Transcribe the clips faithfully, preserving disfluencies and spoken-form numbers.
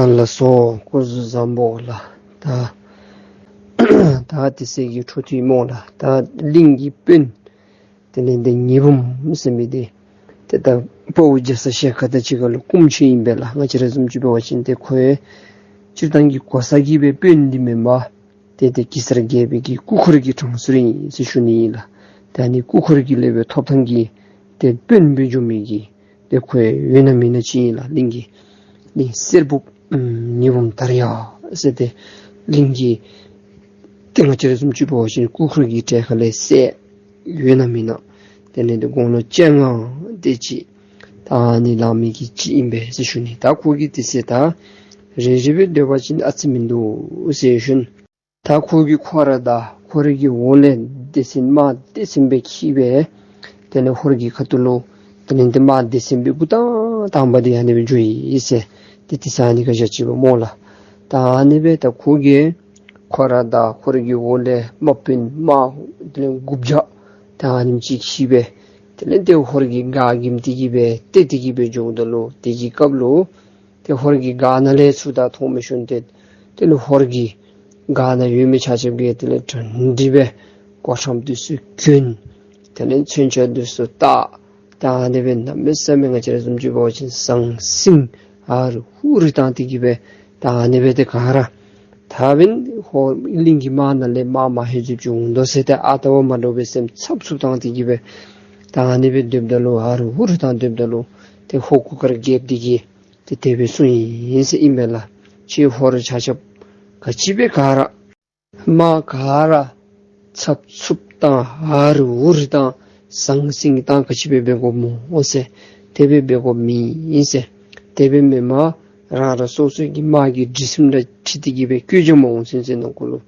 ལགས་སོ། སྐུ་གཟུགས་བཟང་པོ་ལགས། ད་ད་དེ་ཚེ་གི་འཕྲོ་མཐུད་སྨོ་ལགས། ད་གླིང་གི་དཔོན་དེ་ལས་འདི་ཉི་འབུམ་ཟེར་མི་འདི་ཏེ་ད་དཔའ་བོ་རྒྱ་ཚ་ཞལ་དཀར་དང་གཅིག་ཁར་ལུ་སྐུ་མཆེད་ཨིན་པས་ལགས། ང་བཅས་ར་བཟུམ་ཅིག་འབད་བ་ཅིན་ཏེ་ཁོ་སྤྱིར་བཏང་གི་གོ་ས་གི་སྦེ་དཔོན་འདི་མེན་པར་ཏེ་ཏེ་གེ་སར་རྒྱལ་པོའི་གི་སྐུ་འཁོར་གྱི་དྲང་ཟུར་ཨིན་ཟེར་ཞུ་ནི་ཨིན་ལགས། ཏེ་ཨ་ནི་སྐུ་འཁོར་གྱི་ལས་སྦེ་ཐོབ་ཐང་གི་ཏེ་དཔོན་སྦེ་འགྱོ་མི་གི་ཏེ་ཁོ་ཡོད་ན་མེད་ན་ཅིག་ཨིན་ལགས། གླིང་གི་གླིང་གསེར་འབུམ་ཉི་འབུམ་དར་ཡག་ཟེར་ཏེ་གླིང་གི་ཏེ་ང་བཅས་ར་བཟུམ་ཅིག་འབད་བ་ཅིན་སྐུ་འཁོར་གྱི་གྲལ་ཁ་ལས་སྲས་ཡོད་ན་མེད་ན་དེ་ལས་ཏེ་དགུང་ལོ་བཅོ་ལྔ་དེ་ཅིག་ད་ཨ་ནི་ལང་མི་གི་ཅིག་ཨིན་པས་ཟེར་ཞུ་ནི། ད་ཁོ་གིས་དེ་ཚེ་ད་རེ་རེ་སྦེ་སྡོད་པ་ཅིན་ཨ་ཙི་མིན་འདུག་ཟེར་ཞུ་ནི། ད་ཁོ་གིས་ཁོ་ར་དང་ཁོ་རའི་གི་འོག་ལས་སྡེ་ཚན་དམག་སྡེ་ཚན་སྦེ་འཁྱིད་སྦེ་དེ་ལས་ཧོར་གྱི་ཁ་ཐུག་ལུ་དེ་ལས་ཏེ་དམག་སྡེ་ཚན་སྦེ་འགོ་དང་དང་པ་འདི་ཨ་ནི་སྦེ་འགྱོ་ཡི་ཟེར། ཏེ་དེ་ཚེ་ཨ་ནི་ག་ཅི་ཅིག་སྦེ་སྨོ་ལགས། ད་ཨ་ནི་སྦེ་ད་ཁོ་གིས་ཁོ་ར་དང་ཁོ་རའི་གི་འོག་ལས་དམག་དཔོན་དམག་དེ་ལས་དགུ་བརྒྱ་ད་ཨ་ནེམ་ཅིག་འཁྱིད་སྦེ་དེ་ལས་ཏེ་ཧོར་གྱི་སྒར་འགེམས་ཏེ་གི་སྦེ་ཏེ་དེ་གི་སྦེ་འགྱོཝ་ད་ལུ་དེ་གི་སྐབས་ལུ་ཏེ་ཧོར་གྱི་སྒར་ནང་ལས་ཚུར་ད་མཐོང་མི་ཤུལ་ཏེ་དེ་ལས་ཧོར་གྱི་སྒར་ནང་ཡོད་མི་ཆ་ཁྱབ་ཀྱིས་དེ་ལས་གྲ་སྒྲིག་སྦེ་གོ་ཁྲབ་འདི་ཚུ་གྱོན། དེ་ལས་མཚོན་ཆ་འདི་ཚུ་བཏགས། ད་ཨ་ནི་སྦེ་གནམ་མེད་ས་མེད་ང་བཅས་ར་བཟུམ་ཅིག་འབད་བ་ཅིན་ཟང་ཟིང་ཧ་རི་ཧུ་རི་བཏང་སྟེ་གི་སྦེ་ད་ཨ་ནི་སྦེ་ཏེ་ག་ར་ད་འབདན་ཧོར་གླིང་གི་དམག་ནང་ལས་དམག་མ་ཧེ་ཟུབ་ཅིག་འོང་དོ་ཟེར་ཏེ་ཨ་རྟག་བ་མ་འདྲཝ་སྦེ་སེམས་འཚབ་འཚུབ་བཏང་སྟེ་གི་སྦེ་ད་ཨ་ནི་སྦེ་སྡོདཔ་ད་ལུ་ཧ་རི་ཧུ་རི་བཏང་སྡོདཔ་ད་ལུ་ཏེ་ཧོར་གུར་དཀར་རྒྱལཔོ་འདི་གིས་ཏེ་དེ་སྦེ་གསུངས་ཡི་ཟེར་ཨིན་པས་ལགས། ཁྱེད་ཧོར་ཆ་ཁྱབ་ག་ཅི་སྦེ་ག་ར་དམག་ག་ར་འཚབ་འཚུབ་བཏང་ཧ་རི་ཧུ་རི་བཏང་ཟང་ཟིང་བཏང་ག་ཅི་སྦེ་འབད་དགོཔ་སྨོ་ཟེར། དེ་སྦེ་འབད་དགོཔ་མེད་ཟེར། དེ་སྦེ་མེན་པར་རང་རང་སོ་སོའི་གི་དམག་གི་སྒྲིག་ཁྲིམས་ལུ་ཁྲིད་དེ་གི་སྦེ་བཀོད་རྒྱ་མ་འོང་ཚུན་ཚོད་ནང་འཁོད་ལུ་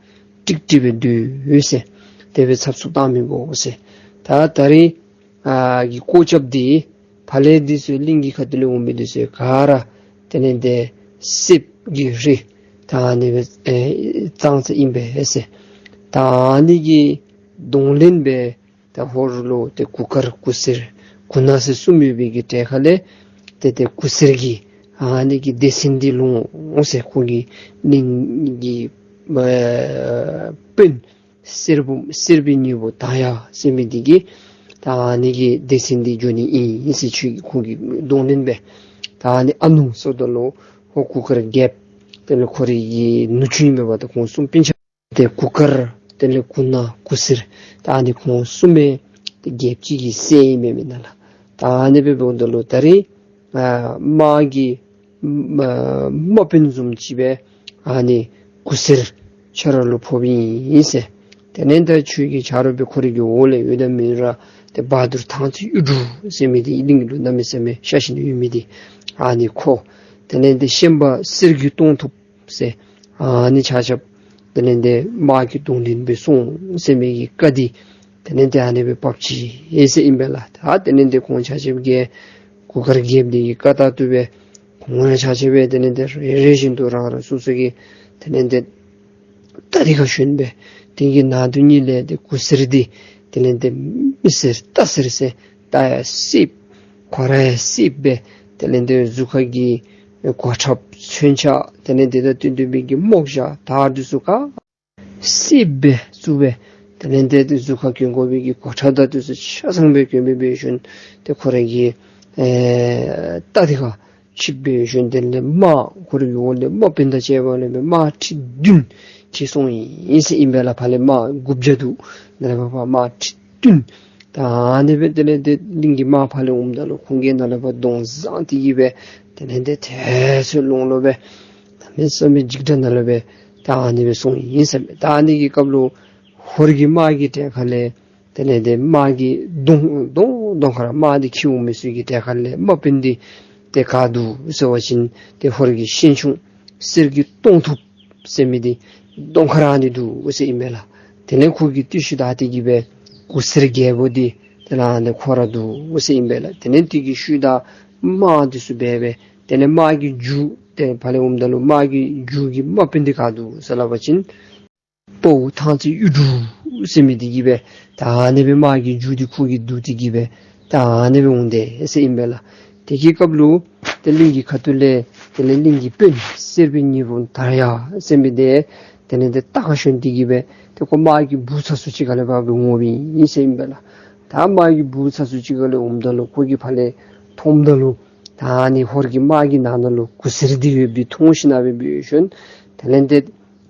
ཀྲིག་ཀྲི་སྦེ་སྡོད་ཟེར། དེ་སྦེ་འཚབ་འཚུབ་བཏང་མི་དགོ་ཟེར། ད་ད་རིས་ཨ་གི་སྐོར་རྐྱབ་སྟེ་ཕར་ལས་འདི་ཚུ་གླིང་གི་ཁ་ཐུག་ལས་འོང་མི་འདི་ཚུ་ག་ར་དེ་ལས་ཏེ་གསེརཔ་གི་རི་ད་ཨ་ནི་སྦེ་ཨེ་བཙངས་ས་ཨིན་པས་ཟེར། ད་ཨ་ནི་གི་གདོང་ལེན་སྦེ་ད་ཧོར་ལུ་ཏེ་གུར་དཀར་གུར་སེར་གུར་ནག་ཟེར་གསུམ་ཡོད་པའི་གི་གྲལ་ཁ་ལས་ཏེ་ཏེ་གུར་སེར་གྱི་ཨ་ནི་གི་སྡེ་ཚན་འདི་ལོངས་འོང་ཟེར། ཁོ་གི་གླིང་གི་ཨེ་དཔོན་གསེར་བུམ་གསེར་བུམ་ཉི་འབུམ་དར་ཡག་ཟེར་མི་འདི་གི་ད་ཨ་ནི་གི་སྡེ་ཚན་འདི་འགྱོ་ནི་ཨིན་ཟེར། ཁྱོད་ཀྱིས་ཁོང་གི་གདོང་ལེན་སྦེ་ད་ཨ་ནི་ཨ་ནུ་ཟེརཝ་ད་ལུ་ཧོར་གུར་དཀར་རྒྱལཔོ་དེ་ལས་ཁོ་རའི་གི་ནུ་གཅུང་ཨིན་པས། ད་ཁོང་གསུམ་སྤུན་ཆ་ཏེ་གུར་དཀར་དེ་ལས་གུར་ནག་གུར་སེར་ད་ཨ་ནི་ཁོང་གསུམ་སྦེ་ཏེ་རྒྱལཔོ་གཅིག་གི་སྲས་ཨིན་མས་མེན་ན་ལགས། ད་ཨ་ནི་སྦེ་འབདཝ་ད་ལུ་ད་རིས་ཨ་དམག་གི་ཨ་དམག་དཔོན་བཟུམ་ཅིག་སྦེ་ཨ་ནི་གུར་སེར་ཁྱོད་ར་ལུ་ཕོགཔ་ཨིན་ཟེར། དེ་ལས་ད་ཁྱོད་ཀྱི་ཆ་རོགས་སྦེ་ཁོ་རའི་གི་འོག་ལས་ཡོད་དེ་མི་ར་ཏེ་བ་དུར་ཐང་རྩེ་གཡུ་འབྲུག་ཟེར་མི་འདི་གླིང་ལུ་གནམ་མེད་ས་མེད་ཤ་ཞེན་ཡོད་མི་འདི་ཨ་ནི་ཁོ། དེ་ལས་ཏེ་ཤན་པ་གསེར་གྱི་སྟོང་ཐུབ་ཟེར་ཨ་ནི་ཆ་ཁྱབ་དེ་ལས་ཏེ་དམག་གི་གདོང་ལེན་སྦེ་སོང་ཟེར་མི་གི་བཀའ་འདི་དེ་ལས་ཏེ་ཨ་ནི་སྦེ་བབས་ཅི་ཟེར་ཨིན་པས་ལགས། ད་དེ་ལས་ཏེ་ཁོང་ཆ་ཁྱབ་ཀྱིས་གུར་དཀར་རྒྱལཔོ་འདི་གི་བཀའ་ལྟར་དུ་སྦེ་ཁོང་ར་ཆ་ཁྱབ་སྦེ་དེ་ལས་ཏེ་རེ་རེ་བཞིན་དུ་རང་རང་སོ་སོ་གི་དེ་ལས་ཏེ་རྟ་འདི་ཁར་ཞོན་སྦེ་དེ་གི་ནང་དུ་ཉིད་ལས་ཏེ་གུར་སེར་འདི་དེ་ལས་ཏེ་མི་སེར་རྟ་སེར་ཟེར་རྟ་ཡང་སེརཔོ་གོ་ར་ཡང་སེརཔོ་སྦེ་དེ་ལས་ཏེ་གཟུགས་ཁ་གི་གོ་ཁྲབ་མཚོན་ཆ་དེ་ལས་ཏེ་ད་སྟོན་སྟོན་པའི་གི་རྨོག་ཞྭ་དར་འདི་ཚུ་ག་སེརཔོ་སྦེ་བཙུགས་སྦེ་དེ་ལས་ཏེ་གཟུགས་ཁར་གྱོན་དགོ་པའི་གི་གོ་ཁྲབ་དང་འདི་ཚུ་ཆ་ཚང་སྦེ་གྱོན་སྦེ་འབད་ཞིནམ་ཏེ་ཁོ་རའི་གི་ཨེ་རྟ་འདི་ཁར་ཆིབས་སྦེ་ཞིནམ་དེ་ལས་དམག་ཁོ་རའི་གི་འོག་ལས་དམག་དཔོན་དང་བཅས་པ་ལས་སྦེ་དམག་ཁྲི་བདུན་འཁྱིད་སོང་ཡི་ཟེར་ཨིན་པས་ལགས། ཕར་ལས་དམག་དགུ་བརྒྱ་འདུག། དེ་ལས་ཕར་དམག་ཁྲི་བདུན། ད་ཨ་ནི་སྦེ་དེ་ལས་ཏེ་གླིང་གི་དམག་ཕར་ལས་འོངམ་ད་ལུ་ཁོང་གིས་ནཱ་ལས་ཕར་གདོང་བཟང་སྟེ་གི་སྦེ་དེ་ལས་ཏེ་དེ་ཚུ་ལོང་ལོང་སྦེ་གནམ་མེད་ས་མེད་འཇིགས་སྐྲག་ནང་ལུ་སྦེ་ད་ཨ་ནི་སྦེ་སོང་ཡི་ཟེར་མས། ད་ཨ་ནི་གི་སྐབས་ལུ་ཧོར་གྱི་དམག་གི་གྲལ་ཁ་ལས་དེ་ལས་ཏེ་དམག་གི་གདོང་གདོང་གདོང་ཁར་དམག་འདི་འཁྱིད་འོང་མི་ཚུ་གི་གྲལ་ཁ་ལས་དམག་དཔོན་འདི་ཏེ་ག་འདུག་ཟེར་བ་ཅིན་ཏེ་ཧོར་གྱི་ཤན་ཆུང་གསེར་གྱི་སྟོང་ཐུབ་ཟེར་མི་འདི་གདོང་ཁར་ཨ་ནི་འདུག་ཟེར་ཨིན་པས་ལགས། དེ་ལས་ཁོ་གི་ཏེ་ཤུལ་བདའ་སྟེ་གི་སྦེ་གུར་སེར་རྒྱལ་པོ་འདི་དེ་ལས་ཨ་ནི་ཁོ་ར་འདུག་ཟེར་ཨིན་པས་ལགས། དེ་ལས་དེ་གི་ཤུལ་བདའ་དམག་འདི་ཚུ་འབད་སྦེ་དེ་ལས་དམག་གི་མཇུག་ཏེ་ཕར་ལས་འོངམ་ད་ལུ་དམག་གི་མཇུག་གི་དམག་དཔོན་འདི་ག་འདུག་ཟེར་སླབ་པ་ཅིན་དཔའ་བོ་ཐང་རྩེ་གཡུ་འབྲུག་ཟེར་མི་འདི་གིས་སྦེ་ད་ཨ་ནི་སྦེ་དམག་གི་མཇུག་འདི་ཁོ་གིས་བསྡུ་སྟེ་གི་སྦེ་ད་ཨ་ནི་སྦེ་འོང་དེས་ཟེར་ཨིན་པས་ལགས། དེ་གི་སྐབས་ལུ་ཏེ་གླིང་གི་ཁ་ཐུག་ལས་དེ་ལས་གླིང་གི་དཔོན་གསེར་པའི་ཉི་འབུམ་དར་ཡག་ཟེར་མི་འདི་དེ་ལས་ཏེ་རྟ་ཁར་ཞོན་ཏེ་གི་སྦེ་ཏེ་ཁོ་དམག་གི་སྦུག་ཚ་སུ་ཅིག་ཁ་ལས་ཕར་འོང་འོངམ་ཨིན་ཟེར་ཨིན་པས་ལགས། ད་དམག་གི་སྦུག་ཚ་སུ་ཅིག་ཁ་ལས་འོངམ་ད་ལུ་ཁོ་གིས་ཕར་ལས་མཐོངམ་ད་ལུ་ད་ཨ་ནི་ཧོར་གྱི་དམག་གི་ནང་ན་ལུ་གུ་སེར་འདི་ཡོདཔ་འདི་མཐོང་ཞིན་ན་སྦེ་འབད་ཞིནམ་དེ་ལས་ཏེ་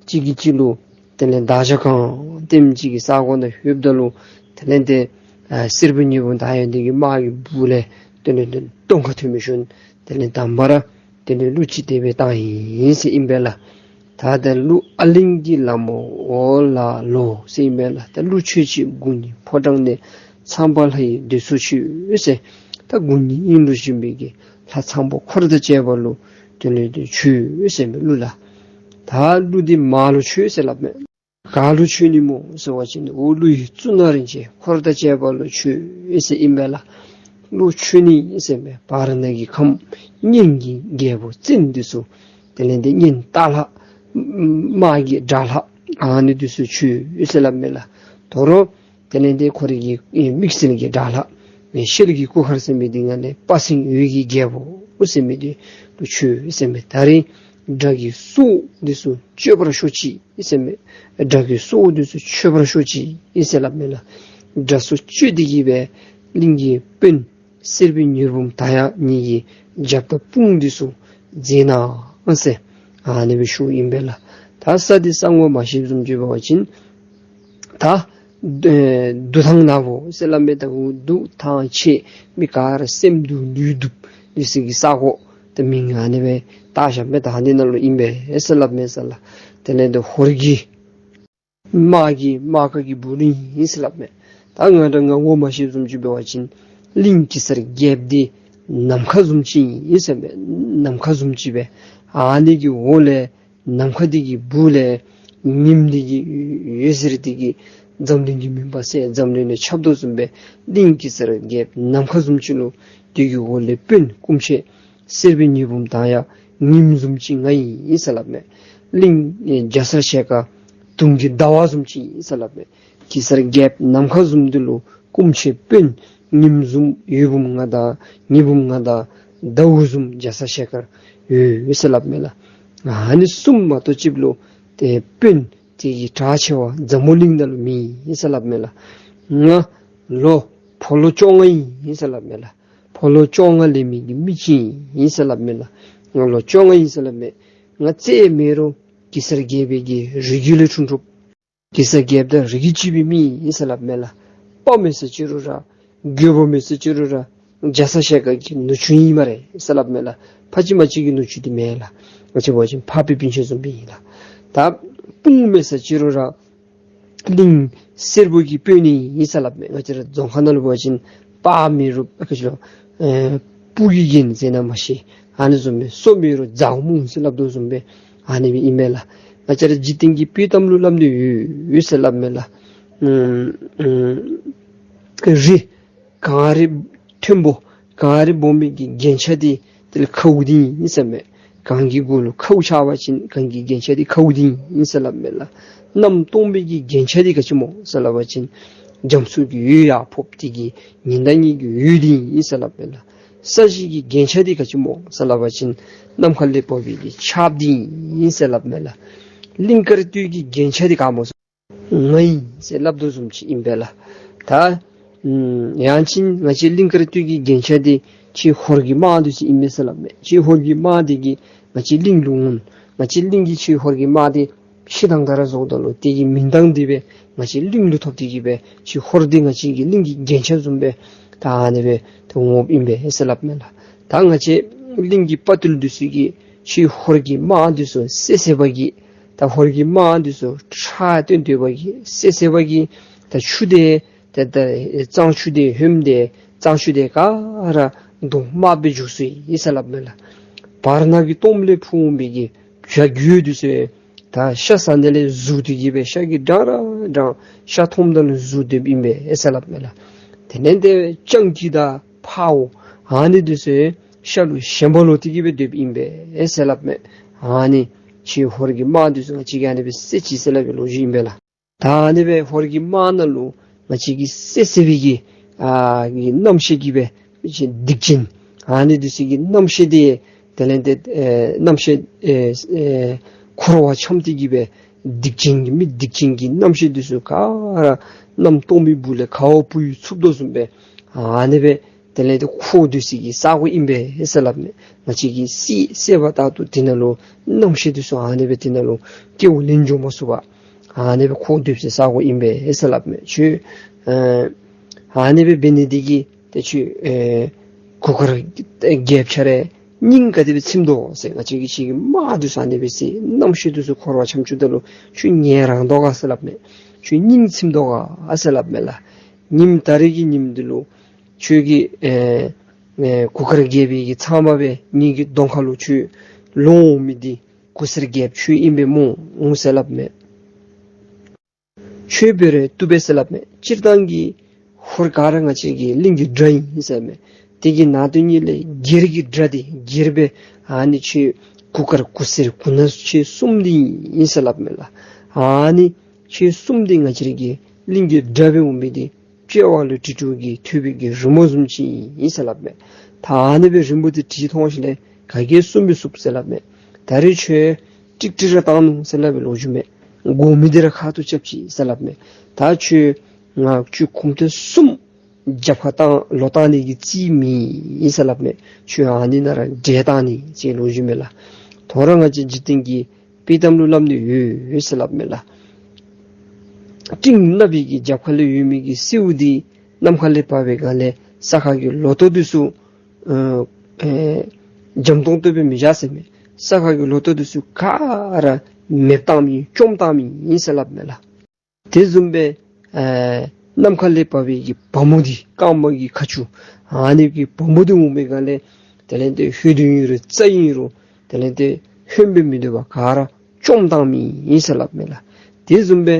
གཅིག་གིས་གཅིག་ལུ་དེ་ལས་མདའ་རྒྱང་གང་ལྟེམ་ཅིག་གི་ས་གོ་ནང་ལྷོདཔ་ད་ལུ་དེ་ལས་ཏེ་ཨ་གསེར་པའི་ཉི་འབུམ་དར་ཡག་འདི་གིས་དམག་གི་སྦུག་ལས་དེ་ལས་ཏེ་གདོང་ཁར་ཐོན་འབད་ཞིནམ་དེ་ལས་དང་པ་ར་དེ་ལས་གླུ་ཅིག་དེ་སྦེ་བཏང་ཡི་ཟེར་ཨིན་པས་ལགས། ད་ཏེ་གླུ་ཨ་གླིང་གི་ལྷ་མོ་འོ་ལ་ལོ་ཟེར་ཨིན་པས་ལགས། ད་གླུ་མཆོད་ཅིག་དགུ་གཉིས་ཕོ་བྲང་ནས། ཚངས་པ་ལྷ་ཡི་འདོད་སོ་མཆོད་ཟེར། ད་དགུ་གཉིས་དབྱིངས་ལུ་བཞེངས་པའི་གི་ལྷ་ཚངས་པ་འཁོར་དང་བཅས་པ་ལུ་དེ་ལས་ཏེ་མཆོད་ཟེར་མི་གླུ་ལགས། ད་གླུ་འདི་མ་ལུ་མཆོད་ཟེར་སླབ་མས། ག་ལུ་མཆོད་ནི་སྨོ་ཟེར་བ་ཅིན་འོ་ཀླུ་ཡི་གཙུག་ན་རིན་ཆེན་འཁོར་དང་བཅས་པ་ལུ་མཆོད་ཟེར་ཨིན་པས་ལགས། གླུ་མཆོད་ནི་ཟེར་མི་བར་ན་གི་ཁམས་གཉན་གྱི་རྒྱལ་པོ་བཙན་འདི་ཚུ་དེ་ལས་ཏེ་གཉན་སྟག་ལྷ་དམག་གི་དགྲ་ལྷ་ཨ་ནི་འདི་ཚུ་མཆོད་ཟེར་སླབ་མས་ལགས། དོ་རུང་དེ་ལས་ཏེ་ཁོ་རའི་གི་ཨེ་དམིགས་བསལ་གྱི་དགྲ་ལྷ་ཨེ་ཤེལ་གྱི་སྐུ་མཁར་ཟེར་མི་འདི་ནང་ལས་དཔའ་སེང་འོད་ཀྱི་རྒྱལ་པོ་ཟེར་མི་འདི་ལུ་མཆོད་ཟེར་མས། ད་རིས་དགྲ་གི་སྲོག་འདི་ཚུ་གཅོད་པར་ཤོག་ཅིག་ཟེར་མས། དགྲ་གི་སྲོག་འདི་ཚུ་གཅོད་པར་ཤོག་ཅིག་ཟེར་སླབ་མས་ལགས། དགྲ་སྲོག་གཅོད་དེ་གི་སྦེ་གླིང་གི་དཔོན་གསེར་པའི་ཉི་འབུམ་དར་ཡག་ཉིད་ཀྱི་རྒྱབ་དང་དཔུང་འདི་ཚུ་མཛད་གནང་ཟེར་ཨ་ནི་སྦེ་ཞུཝ་ཨིན་པས་ལགས། ད་ས་འདི་ས་ངོ་མ་ཤེསཔ་བཟུམ་ཅིག་འབད་བ་ཅིན་ད་ཨེ་འདུ་ཐང་ནག་པོ་ཟེར་སླབ་མས། ད་འུ་སྡུག་ཐང་ཆད་མི་ག་ར་སེམས་སྡུག་ལུས་སྡུག་འདི་ཚུ་གི་ས་གོ་ད་མིང་ཨ་ནི་སྦེ་བཏགས་བཞགཔ་མས། ད་ཨ་ནི་ནང་ལུ་ཨིན་པས་ཟེར་སླབ་མས་ཟེར་ལགས། དེ་ལས་ཏེ་ཧོར་གྱི་དམག་གི་དམག་སྒར་གྱི་སྦུག་ལུ་ཨིན་ཟེར་སླབ་མས། ད་ང་འདྲ་ང་ངོ་མ་ཤེསཔ་བཟུམ་ཅིག་འབད་བ་ཅིན་གླིང་གེ་སར་རྒྱལཔོ་འདི་ནམ་མཁའ་བཟུམ་ཅིག་ཨིན་ཟེར་མས། ནམ་མཁའ་བཟུམ་ཅིག་སྦེ་ཨ་ནི་གི་འོག་ལས་ནམ་མཁའ་འདི་གི་སྦུག་ལས་ཉིམ་འདི་གི་འོད་ཟེར་འདི་གིས་འཛམ་གླིང་གི་མུན་པ་བསལ། འཛམ་གླིང་ལས་ཁྱབ་དོ་བཟུམ་སྦེ་གླིང་གེ་སར་རྒྱལཔོ་ནམ་མཁའ་བཟུམ་ཅིག་ལུ་དེ་གི་འོག་ལས་དཔོན་སྐུ་མཆེད་གསེར་པའི་ཉི་འབུམ་དར་ཡག་ཉིམ་བཟུམ་ཅིག་ང་ཨིན་ཟེར་སླབ་མས། གླིང་ཨེ་རྒྱ་ཚ་ཞལ་དཀར་དུང་གི་ཟླ་བ་བཟུམ་ཅིག་ཨིན་ཟེར་སླབ་མས། གེ་སར་རྒྱལཔོ་ནམ་མཁའ་བཟུམ་འདི་ལུ་སྐུ་མཆེད་དཔོན་ཉིམ་བཟུམ་འོད་འབུམ་ལྔ་དང་ཉི་འབུམ་ལྔ་དང་ཟླཝ་བཟུམ་རྒྱ་ཚ་ཞལ་དཀར་ཡོད་ཟེར་སླབ་མས་ལགས། ཨ་ནི་གསུམ་མ་གཏོགས་ཅིག་ལུ་ཏེ་དཔོན་དེ་གི་གྲགས་ཆེ་བ་འཛམ་བུ་གླིང་ནང་ལུ་མེད་ཟེར་སླབ་མས་ལགས། ང་ལོ་ཕོ་ལོ་བཅོ་ལྔ་ཨིན་ཟེར་སླབ་མས་ལགས། ཕོ་ལོ་བཅོ་ལྔ་ལས་མེད་ཀྱི་མི་ཅིག་ཨིན་ཟེར་སླབ་མས་ལགས། ང་ལོ་བཅོ་ལྔ་ཨིན་ཟེར་སླབ་མས། ང་རྩ་མེད་རུང་གེ་སར་རྒྱལ་པོའི་གི་རིགས་རྒྱུད་ལས་འཁྲུངས་འཁྲུངསམ་གེ་སར་རྒྱལཔོ་དང་རིགས་རྒྱུད་གཅིག་པའི་མི་ཨིན་ཟེར་སླབ་མས་ལགས། དཔའ་མེན་ཟེར་ཅི་རུང་ར་རྒོད་པོ་མེན་ཟེར་ཅི་རུང་ར་རྒྱ་ཚ་ཞལ་དཀར་གྱི་ནུ་གཅུང་ཨིན་སྨ་རེ་ཟེར་སླབ་མས་ལགས། ཕ་གཅིག་མ་གཅིག་གི་ནུ་གཅུང་འདི་མེན་ལགས། ང་བཅས་འབད་བ་ཅིན་ཕ་སྤད་སྤུན་ཆ་བཟུམ་སྦེ་ཨིན་ལགས། ད་དཔུང་མེན་ཟེར་ཅི་རུང་ར་གླིང་སེར་པོ་གི་དཔོན་ཨིན་ཟེར་སླབ་མས། ང་བཅས་ར་རྫོང་ཁ་ནང་ལུ་འབད་བ་ཅིན་དཔའ་མེད་རུང་ཨ་ཁ་ཅིག་ལུ་ཨེ་སྤུ་གིས་བརྒྱན་ཟེར་ན་མ་ཤེས། ཨ་ནི་བཟུམ་སྦེ་སོ་མེད་རུང་མཛའ་མོ་ཟེར་སླབ་དོ་བཟུམ་སྦེ་ཨ་ནི་སྦེ་ཨིན་མས་ལགས། ང་བཅས་ར་འཇིག་རྟེན་གྱི་དཔྱེ་གཏམ་ལུ་སླབ་ནི་ཡོད་ཡོད་ཟེར་སླབ་མས་ལགས། ཨུམ་ཨུམ་རི་གངས་རི་མཐོན་པོ་གངས་རི་སྦོམ་པའི་གི་རྒྱན་ཆ་འདི་དེ་ལས་ཁཝ་འདི་ཨིན་ཟེར་མས། གངས་ཀྱི་མགུ་ལུ་ཁཝ་ཆགས་པ་ཅིན་གངས་ཀྱི་རྒྱན་ཆ་འདི་ཁཝ་འདི་ཨིན་ཟེར་སླབ་མས་ལགས། གནམ་སྟོང་པའི་གི་རྒྱན་ཆ་འདི་ག་ཅི་སྨོ་ཟེར་སླབ་པ་ཅིན་རྒྱ་མཚོ་གི་འོད་ཡར་ཕོགཔ་འདི་གིས་ཉི་ཟླ་གཉིས་ཀྱི་འོད་འདི་ཨིན་ཟེར་སླབ་མས་ལགས། ས་གཞི་གི་རྒྱན་ཆ་འདི་ག་ཅི་སྨོ་ཟེར་སླབ་པ་ཅིན་ནམ་མཁའ་ལས་ཕོག་པའི་གི་ཆརཔ་འདི་ཨིན་ཟེར་སླབ་མས་ལགས། གླིང་དཀར་སྟོད་ཀྱི་རྒྱན་ཆ་འདི་ག་སྨོ་ཟེར་ང་ཨིན་ཟེར་སླབ་དོ་བཟུམ་ཅིག་ཨིན་པས་ལགས། ད་ཨམ་ཡང་ཅིན་ང་བཅས་གླིང་དཀར་སྟོད་ཀྱི་རྒྱན་ཆ་འདི་ཁྱེད་ཧོར་གྱི་དམག་འདི་ཚུ་ཨིན་མས་ཟེར་སླབ་མས། ཁྱེད་ཧོར་གྱི་དམག་འདི་གིས་ང་བཅས་གླིང་ལུ་འོང་། ང་བཅས་གླིང་གིས་ཁྱེད་ཧོར་གྱི་དམག་འདི་ཕྱེ་ཐངས་ག་ར་བཟོཝ་ད་ལུ་དེ་གི་མིང་གདངས་འདི་སྦེ་ང་བཅས་གླིང་ལུ་ཐོབ་སྟེ་གི་སྦེ་ཁྱེད་ཧོར་འདི་ང་བཅས་ཀྱི་གླིང་གི་རྒྱན་ཆ་བཟུམ་སྦེ་ད་ཨ་ནི་སྦེ་ད་འོངམ་ཨིན་པས་ཟེར་སླབ་མས་ལགས། ད་ང་བཅས་གླིང་གི་དཔའ་རྟུལ་འདི་ཚུ་གིས་ཁྱེད་ཧོར་གྱི་དམག་འདི་ཚུ་བསད་བསདཔ་གིས་ད་ཧོར་གྱི་དམག་འདི་ཚུ་ཁྲག་བཏོན་བཏོནམ་གིས་བསད་བསདཔ་གིས་ད་ཆུ་འདི་ཏེ་ད་གཙང་ཆུ་འདི་ཧོནམ་འདི་གཙང་ཆུ་འདི་ག་ར་མདོག་དམརཔོ་སྦེ་འགྱུར་སོ་ཡི་ཟེར་སླབ་མས་ལགས། བར་ན་གི་སྟོངམ་ལས་འཕུར་འོང་པའི་གི་བྱ་རྒོད་འདི་ཚུ་ད་ཤ་ཟ་ནི་ལས་ཟུར་ཏེ་གི་སྦེ་ཤ་གིས་འགྲངས་ར་འགྲངས། ཤ་མཐོངམ་ད་ལུ་ཟུར་སྡོདཔ་ཨིན་པས་ཟེར་སླབ་མས་ལགས། དེ་ལས་ཏེ་སྤྱང་ཀི་དང་འཕརཝ་ཨ་ནི་འདི་ཚུ་ཤ་ལུ་ཞེན་པ་ལོག་སྟེ་གི་སྦེ་སྡོདཔ་ཨིན་པས་ཟེར་སླབ་མས། ཨ་ནི་ཁྱེད་ཧོར་གྱི་དམག་འདི་ཚུ་ང་བཅས་ཀྱིས་ཨ་ནི་སྦེ་བསད་ཅི་ཟེར་སླབ་པའི་ལོ་རྒྱུས་ཨིན་པས་ལགས། ད་ཨ་ནི་སྦེ་ཧོར་གྱི་དམག་ནང་ལུ་ང་བཅས་ཀྱིས་བསད་བསདཔ་གི་ཨ་གི་རྣམ་ཤེས་ཀྱིས་སྦེ་སྡིག་ཅན་ ཨ་ནི་འདི་ཚུ་གི་རྣམ་ཤེས་འདི་དེ་ལས་ཏེ་ཨེ་རྣམ་ཤེས་ཨེ་ཨེ་འཁོར་བ་འཁྱམས་ཏེ་གི་སྦེ་སྡིག་ཅན་གྱི་མི་སྡིག་ཅན་གྱི་རྣམ་ཤེས་འདི་ཚུ་ག་ར་གནམ་སྟོང་པའི་སྦུག་ལས་ག་བ་སྤུ་ཡུ་འཚུབ་དོ་བཟུམ་སྦེ་ཨ་ནི་སྦེ་དེ་ལས་ཏེ་འཁོར་སྡོད་སའི་གི་ས་གོ་ཨིན་པས་ཟེར་སླབ་མས། ང་བཅས་ཀྱིས་བསད་བསད་པ་ལྟར་དུ་དེ་ནང་ལུ་རྣམ་ཤེས་འདི་ཚུ་ཨ་ནི་སྦེ་དེ་ནང་ལུ་སྐྱེ་བ་ལེན་འགྱོ་མ་ཚུགས་པར་ཨ་ནི་སྦེ་འཁོར་སྡོད་སའི་ས་གོ་ཨིན་པས་ཟེར་སླབ་མས། ཁྱོད་ཨེ་ཨ་ནི་སྦེ་འབད་ནི་འདི་གིས་ཏེ་ཁྱོད་ཨེ་གུར་དཀར་རྒྱལཔོ་ཁྱོད་ར་སྙིང་ག་དེ་སྦེ་ཚིམ་དོ་ཟེར། ང་བཅས་ཀྱིས་ཁྱོད་ཀྱི་དམག་འདི་ཚུ་ཨ་ནི་སྦེ་བསད་རྣམ་ཤེས་འདི་ཚུ་འཁོར་བ་འཁྱམས་བཅུག་ད་ལུ་ཁྱོད་ངལ་རངས་དོ་ག་ཟེར་སླབ་མས། ཁྱོད་སྙིང་ཚིམ་དོ་ག་ཟེར་སླབ་མས་ལགས། ཉིནམ་ད་རིས་ཀྱི་ཉིནམ་འདི་ལུ་ཁྱོད་ཀྱིས་ཨེ་ཨེ་གུར་དཀར་རྒྱལ་པོའི་གི་ཚབ་མ་སྦེ་ངེ་གི་གདོང་ཁ་ལུ་ཁྱོད་ལོང་འོང་མི་འདི་གུར་སེར་རྒྱལཔོ་ཁྱོད་ཨིན་པས་སྨོ་ཟེར་སླབ་མས། ཁྱོད་འབད་རུང་བཏུབ་པས་ཟེར་སླབ་མས། སྤྱིར་བཏང་གི་ཧོར་ག་ར་ང་བཅས་ཀྱི་གླིང་གི་དགྲ་ཨིན་ཟེར་མས། དེ་གི་ནང་དོན་ཉིད་ལས་སྒེར་གྱི་དགྲ་འདི་སྒེར་སྦེ་ཨ་ནི་ཁྱོད་གུར་དཀར་གུར་སེར་གུར་ནག་ཁྱོད་གསུམ་འདི་ཨིན་ཟེར་སླབ་མས་ལགས། ཨ་ནི་ཁྱོད་གསུམ་འདི་ང་བཅས་ཀྱི་གླིང་གི་དགྲ་སྦེ་འོང་མི་འདི་དཔྱལ་བ་ལུ་དྲི་དྲིཝ་གིས་ཐོད་པའི་གི་རི་མོ་བཟུམ་ཅིག་ཨིན་ཟེར་སླབ་མས། ད་ཨ་ནི་སྦེ་རི་མོ་འདི་དྲི་མཐོང་ཞིནམ་ལས་ག་གིས་བསྲུང་མི་ཚུགས་ཟེར་སླབ་མས། ད་རིས་ཁྱོད་ཀྲིག་ཀྲི་ར་བཏང་ནུག་ཟེར་སླབ་པའི་ལོ་རྒྱུས་མས། དགོ་མི་འདི་ར་ཁ་ཐུག་རྐྱབ་ཅི་ཟེར་སླབ་མས། ད་ཁྱོད་ང་ཁྱོད་གུང་སྟེ་གསུམ་རྒྱབ་ཁར་བཏང་ལོག་བཏང་ནི་གི་རྩིས་མེད་ཟེར་སླབ་མས། ཁྱོད་ཨ་ནི་ནང་ར་བསྒྲལ་བཏང་ནི་ཟེར་ལོ་རྒྱུས་མས་ལགས། ཐོ་རངས་ང་བཅས་འཇིག་རྟེན་གྱི་དཔྱེ་གཏམ་ལུ་སླབ་ནི་ཡོད་ཟེར་སླབ་མས་ལགས། སྤྲིན་ནག་པའི་གི་རྒྱབ་ཁ་ལས་ཡོད་མི་གི་སེརཝ་འདི་ནམ་མཁའ་ལས་འབབ་པའི་སྒང་ལས་ས་ཁ་གི་ལོ་ཐོག་འདི་ཚུ་ཨེ་ཨེ་འཇམ་ཏོང་ཏོ་སྦེ་མི་བཞག་ཟེར་མས། ས་ཁ་གི་ལོ་ཐོག་འདི་ཚུ་ག་ར་མེདཔ་བཏངམ་ཨིན་བཅོམ་བཏངམ་ཨིན་ཟེར་སླབ་མས་ལགས། དེ་བཟུམ་སྦེ་ཨེ་ནམ་མཁའ་ལས་འབབ་པའི་གི་བ་མོ་འདི་སྐར་མ་གི་ཁ་ཆུ་ཨ་ནི་གི་བ་མོ་འདི་འོང་པའི་སྒང་ལས་དེ་ལས་ཏེ་ཧོད་ཨིན་རུང་རྩྭ་ཨིན་རུང་དེ་ལས་ཏེ་ཧོནམ་སྦེ་མི་སྡོད་པར་ག་ར་བཅོམ་བཏངམ་ཨིན་ཟེར་སླབ་མས་ལགས། དེ་བཟུམ་སྦེ་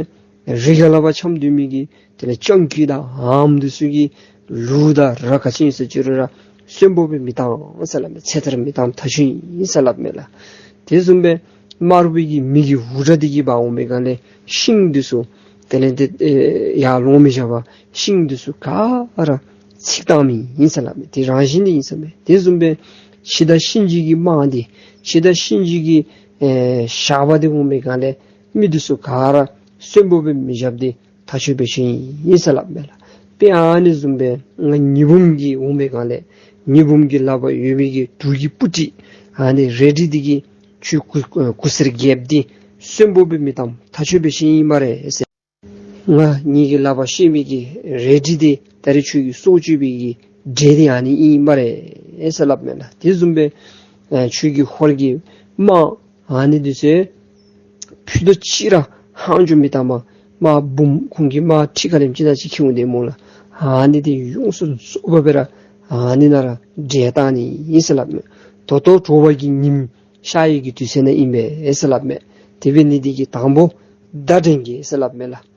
རི་ག་ལས་ཕར་འཁྱམས་སྡོད་མི་གི་དེ་ལས་སྤྱང་ཀི་དང་འམ་འདི་ཚུ་གིས་ལུག་དང་ར་ག་ཅི་ཨིན་ཟེར་ཅི་རུང་ར་གསོན་པོ་སྦེ་མི་བཏང་ཟེར་སླབ་མས། ཚེ་ཐར་མི་བཏང་ཐག་ཆོད་ཨིན་ཟེར་སླབ་མས་ལགས། དེ་བཟུམ་སྦེ་དམར་པོའི་གི་མེ་གི་འུར་སྒྲ་འདི་གིས་འབག་འོང་པའི་སྒང་ལས་ཤིང་འདི་ཚུ་དེ་ལས་ཏེ་ཨེ་ཡར་ལོང་མི་བཞག་པར་ཤིང་འདི་ཚུ་ག་ར་འཚིག་བཏངམ་ཨིན་ཟེར་སླབ་མས། དེ་རང་བཞིན་འདི་ཨིན་ཟེར་མས། དེ་བཟུམ་སྦེ་འཆི་བདག་གཤིན་རྗེ་གི་དམག་འདི་འཆི་བདག་གཤིན་རྗེ་གི་ཨེ་ཞགས་པ་འདི་འོང་པའི་སྒང་ལས་མི་འདི་ཚུ་ག་ར་གསོན་པོ་སྦེ་མི་བཞགཔ་འདི་ཐག་ཆོད་པའི་ཤུལ་ཨིན་ཟེར་སླབ་མས་ལགས། དཔེ་ཨ་ནི་བཟུམ་སྦེ་ང་ཉི་འབུམ་གྱི་འོང་པའི་སྒང་ལས་ཉི་འབུམ་གྱི་ལག་པར་ཡོད་མི་གི་དུག་གི་སྤུ་གྲི་ཨ་ནི་རལ་གྲི་འདི་གིས་ཁྱོད་གུར་གུར་སེར་རྒྱལཔོ་འདི་གསོན་པོ་སྦེ་མི་བཏངམ་ཐག་ཆོད་པའི་ཤུལ་ཨིན་སྨ་རེ་ཟེར། ང་ངེ་གི་ལག་པར་བཤེད་མི་གི་རལ་གྲི་འདི་ད་རིས་ཁྱོད་ཀྱི་སྲོག་གཅོད་པའི་གི་གྲལ་འདི་ཨ་ནི་ཨིན་སྨ་རེ་ཟེར་སླབ་མས་ལགས། དེ་བཟུམ་སྦེ་ཨེ་ཁྱོད་ཀྱི་ཧོར་གྱི་དམག་ཨ་ནི་འདི་ཚུ་ཕུད་རྡོག་གཅིག་ར་ལྷག་འགྱོ་མི་བཏང་པར་དམག་འབུམ་ཁོང་གི་དམག་ཁྲི་ཁ་ལས་ཅིག་ནང་ཅིག་འཁྱིད་འོང་དེ་སྨོ་ལགས། ཨ་ནི་འདི་ཡོངས་སུ་རྫོགས་པ་སྦེ་ར་ཨ་ནི་ནང་ར་བསྒྲལ་བཏང་ནི་ཨིན་ཟེར་སླབ་མས། ད་ལྟོ་དྲོ་པ་གི་ཉིམ་ཤར་ཡི་གི་དུས་ཚོད་ནང་ཨིན་པས་ཟེར་སླབ་མས། དེ་འབད་ནི་འདི་གིས་དང་པོ་མདའ་འདྲེན་གེ་ཟེར་སླབ་མས་ལགས།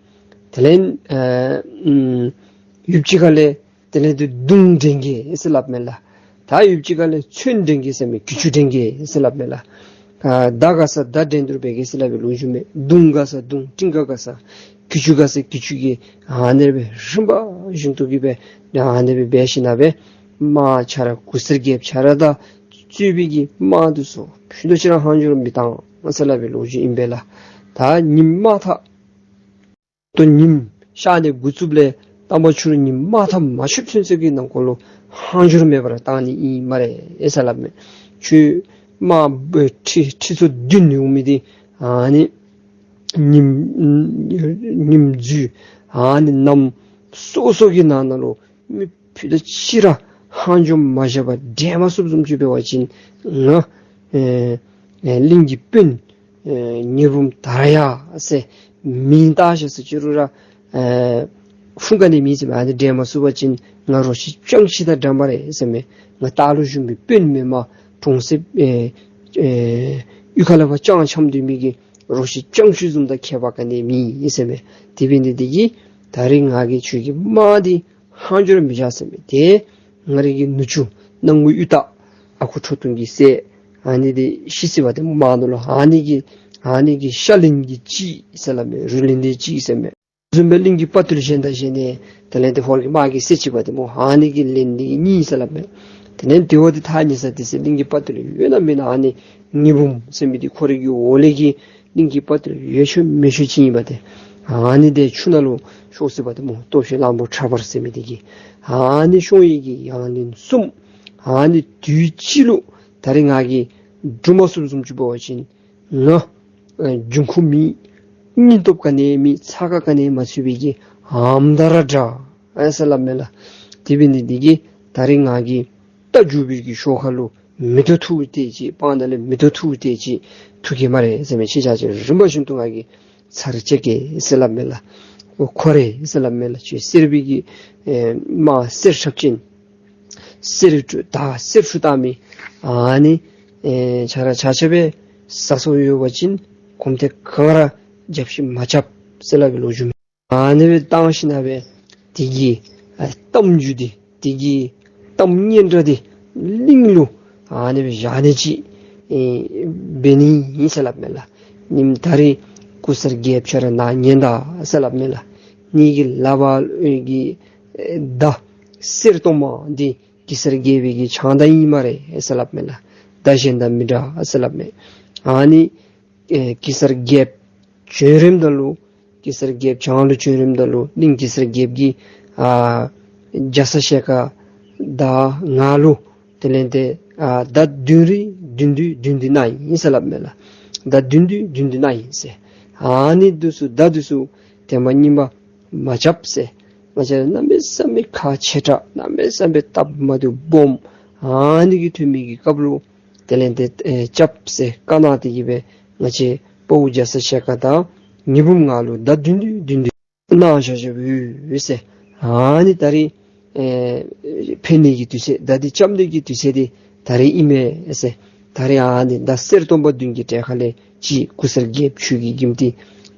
དེ་ལས་ཨེ་ཨུམ་ཡུདཔ་ཅིག་ཁ་ལས་དེ་ལས་ཏེ་མདུང་འདྲེན་གེ་ཟེར་སླབ་མས་ལགས། ད་ཡུདཔ་ཅིག་ཁ་ལས་མཚོན་འདྲེན་གེ་ཟེར་མས། གྱི་ཅུ་འདྲེན་གེ་ཟེར་སླབ་མས་ལགས། ཨ་མདའ་དགའ་ས་མདའ་འདྲེན་དོ་རུང་འབད་གེ་ཟེར་སླབ་པའི་ལོ་རྒྱུས་མས། མདུང་དགའ་ས་མདུང་གྲི་ཁ་དགའ་ས་གྱི་ཅུ་དགའ་ས་གྱི་ཅུ་གིས་ཨ་ནི་སྦེ་རིམ་པ་བཞིན་དུ་གི་སྦེ་ཨ་ནི་སྦེ་འབད་ཞིནམ་ལས་དམག་ཁྱོད་ར་གུར་སེར་རྒྱལཔོ་ཁྱོད་ར་དང་རྩོད་པའི་གི་དམག་འདི་ཚུ་ཕུད་རྡོག་གཅིག་ར་ལྷག་འགྱོ་རུང་མི་བཏང་ཟེར་སླབ་པའི་ལོ་རྒྱུས་ཨིན་པས་ལགས། ད་ཉིམ་དམར་ཐག་ད་ལྟོ་ཉིམ་ཤར་ནི་འགོ་བཙུགསཔ་ལས་དམ་པ་ཁྱོད་ཉིམ་དམར་ཐག་མ་ཆོདཔ་ཚུན་ཚོད་ཀྱི་ནང་འཁོད་ལུ་ལྷག་འགྱོ་རུང་མེད་པར་བཏང་ནི་ཨིན་སྨ་རེ་ཟེར་སླབ་མས། ཁྱོད་དམག་འབོ་ཁྲི་ཁྲི་ཚོ་བདུན་ནི་འོང་མི་འདི་ཨ་ནི་ཉིམ་ཉིམ་འཛུལ་ཨ་ནི་གནམ་སོ་སོ་གི་ནང་ན་ལུ་མི་ཕུད་རྡོག་གཅིག་ར་ལྷག་འགྱོ་མ་བཞག་པར་བསྒྲལ་མ་ཚུགསཔ་བཟུམ་ཅིག་འབད་བ་ཅིན་ང་ཨེ་ཨེ་གླིང་གི་དཔོན་ཨེ་ཉི་འབུམ་དར་ཡག་ཟེར་མིང་བཏགས་བཞག་ཟེར་ཅི་རུང་ར་ཨེ་ཕུང་ག་ནི་མེད་ཟེར་མས། ཨ་ནི་བསྒྲལ་མ་ཚུགས་པ་ཅིན་ང་རོ་ཁྱི་སྤྱང་ཁྱི་དང་འདྲ་སྨ་རེ་ཟེར་མས། ང་ལྟག་ལུ་བཞུགས་མི་དཔོན་མེན་པར་གྲོང་གསེབ་ཨེ་ཨེ་གཡུས་ཁ་ལས་ཕར་སྤྱང་འཁྱམས་སྡོད་མི་གི་རོ་ཁྱི་སྤྱང་ཁྱི་བཟུམ་དང་ཁྱད་པར་ག་ནི་མེད་ཟེར་མས། དེ་འབད་ནི་འདི་གིས་ད་རིས་ང་གིས་ཁྱོད་ཀྱི་དམག་འདི་ལྷག་འགྱོ་རུང་མི་བཞག་ཟེར་མས། ཏེ་ང་རའི་གི་ནུ་གཅུང་སྣང་ངུ་གཡུ་སྟག་ཨ་ཁུ་ཁྲོ་ཐུང་གི་སྲས་ཨ་ནི་འདི་ཤི་སོ་བ་དེ་མོ་མར་ནང་ལུ་ཨ་ནི་གི་ཨ་ནི་གི་ཤ་ལན་གྱི་གཅིག་ཟེར་སླབ་མས། རུས་ལན་གྱི་གཅིག་ཟེར་མས། བཟུམ་སྦེ་གླིང་གི་དཔའ་ཐུལ་གཞན་དང་གཞན་ནི་དེ་ལས་ཏེ་ཧོར་གྱི་དམག་གིས་བསད་ཅི་བ་དེ་མོ་ཨ་ནི་གི་ལན་འདི་གཉིས་ཟེར་སླབ་མས། དེ་ལས་དེ་བ་དེ་ཐག་ཉེ་ས་དེ་ཚེ་གླིང་གི་དཔའ་རྟུལ་ཡོད་ན་མེད་ན་ཨ་ནི་ཉི་འབུམ་ཟེར་མི་དེ་ཁོ་རའི་གི་འོག་ལས་ཀྱི་གླིང་གི་དཔའ་རྟུལ་ཡོད་ཤོས་མེད་ཤོས་ཅིག་ཨིན་པ་དེ། ཨ་ནི་དེ་ཆུ་ནང་ལུ་ཤོར་སོ་པ་དེ་སྨོ། སྟོབས་ཤེད་གླང་པོ་ཁྲ་འབར་ཟེར་མི་དེ་གིས། ཨ་ནི་ཤོར་ཡི་གི་ཡང་ལན་གསུམ། ཨ་ནི་དུས་གཅིག་ལུ་ད་རིས་ང་གིས་སྒྲུབ་མ་ཚུགསཔ་བཟུམ་ཅིག་འབད་བ་ཅིན་ང་ཨ་འབྱུང་ཁུངས་མེད། སྙིང་སྟོབས་ག་ནི་མེད། ཚ་ཁ་ག་ནི་མ་ཚུད་པའི་གི་ཨམ་ད་ར་འདྲ་ཨེ་ཟེར་སླབ་མས་ལགས། དེ་འབད་ནི་དེ་གིས་ད་རིས་ང་གིས་རྟ་རྒྱུག་པའི་གི་ཤོག་ཁ་ལུ་མེ་ཏོག་འཐུ་སྟེ་ཅིག་སྤང་ནང་ལས་མེ་ཏོག་འཐུ་སྟེ་ཅིག་འཐུ་གེ་སྨ་རེ་ཟེར་མས། ཁྱེད་ཅག་ཅིག་རིམ་པ་བཞིན་དུ་ང་གིས་ཚར་བཅད་གེ་ཟེར་སླབ་མས་ལགས། ཁོ་རེ་ཟེར་སླབ་མས་ལགས། ཁྱོད་གསེར་པའི་གི་ཨེ་དམག་གསེར་ཁྲབ་ཅན་གསེར་ཁྲབ་ད་གསེར་ཁྲབ་བཏང་མི་ཨ་ནི་ཨེ་ཆ་ར་ཆ་ཁྱབ་སྦེ་ཟ་སོ་ཡོད་པ་ཅིན་གོམ་ཐེངས་གང་ར་རྒྱབ་ཤིག་མ་རྐྱབ་ཟེར་སླབ་པའི་ལོ་རྒྱུས་མས། ཨ་ནི་སྦེ་བཏང་ཞིནམ་ལས་དེ་གི་ཨ་གཏམ་རྒྱུད་དེ་དེ་གི་གཏམ་སྙན་གྲགས་དེ་གླིང་ལུ་ཨ་ནི་སྦེ་བཞག་ནི་ཅིག་ཨེ་འབད་ནི་ཨིན་ཟེར་སླབ་མས་ལགས། ཉིནམ་ད་རིས་སྐུ་གསར་རྒྱལཔོ་ཁྱོད་ར་ནཱ་ཉན་ད་ཟེར་སླབ་མས་ལགས། ངེ་གི་ལག་པར་གྱི་ཨེ་མདའ་གསེར་སྟོང་པ་འདི་གེ་སར་རྒྱལ་པོའི་གི་ཕྱག་མདའ་ཨིན་སྨ་རེ་ཟེར་སླབ་མས་ལགས། མདའ་གཞན་དང་མི་འདྲ་ཟེར་སླབ་མས། ཨ་ནི་ཨེ་གེ་སར་རྒྱལཔོ་བྱོན་རནམ་ད་ལུ་གེ་སར་རྒྱལཔོ་བྱང་ལུ་བྱོན་རནམ་ད་ལུ་གླིང་གེ་སར་རྒྱལཔོ་གིས་ཨ་རྒྱ་ཚ་ཞལ་དཀར་དང་ང་ལུ་དེ་ལས་ཏེ་ཨ་མདའ་བདུན་རེ་བདུན་བདུན་བདུན་བདུན་གནང་ཡི་ཟེར་སླབ་མས་ལགས། མདའ་བདུན་བདུན་བདུན་བདུན་གནང་ཡི་ཟེར། ཨ་ནི་འདི་ཚུ་མདའ་འདི་ཚུ་ཐེངས་མ་གཉིས་པ་མ་རྐྱབ་ཟེར། ང་བཅས་གནམ་མེད་ས་མེད་ཁག་ཆེ་དྲགས་གནམ་མེད་ས་མེད་སྟབས་མ་བདེཝ་སྦོམ་ཨ་ནི་གི་ཐོན་མི་གི་སྐབས་ལུ་དེ་ལས་ཏེ་ཨེ་རྐྱབ་ཟེར་བཀའ་གནང་སྟེ་གི་སྦེ་ང་བཅས་དཔའ་བོ་རྒྱ་ཚ་ཞལ་དཀར་དང་ཉི་འབུམ་ང་ལུ་མདའ་བདུན་བདུན་བདུན་བདུན་གནང་བཞག་བཞགཔ་ཡོད་ཟེར། ཨ་ནི་ད་རིས་ཨེ་འཕེན་ནི་གི་དུས་ཚོད་མདའ་འདི་རྐྱབ་ནི་གི་དུས་ཚོད་འདི་ད་རིས་ཨིན་མས་ཟེར། ད་རིས་ཨ་ནི་མདའ་གསེར་སྟོང་པ་བདུན་གྱི་གྲལ་ཁ་ལས་གཅིག་སྐུ་གསར་རྒྱལཔོ་ཁྱོད་ཀྱི་གི་མདའ་འདི་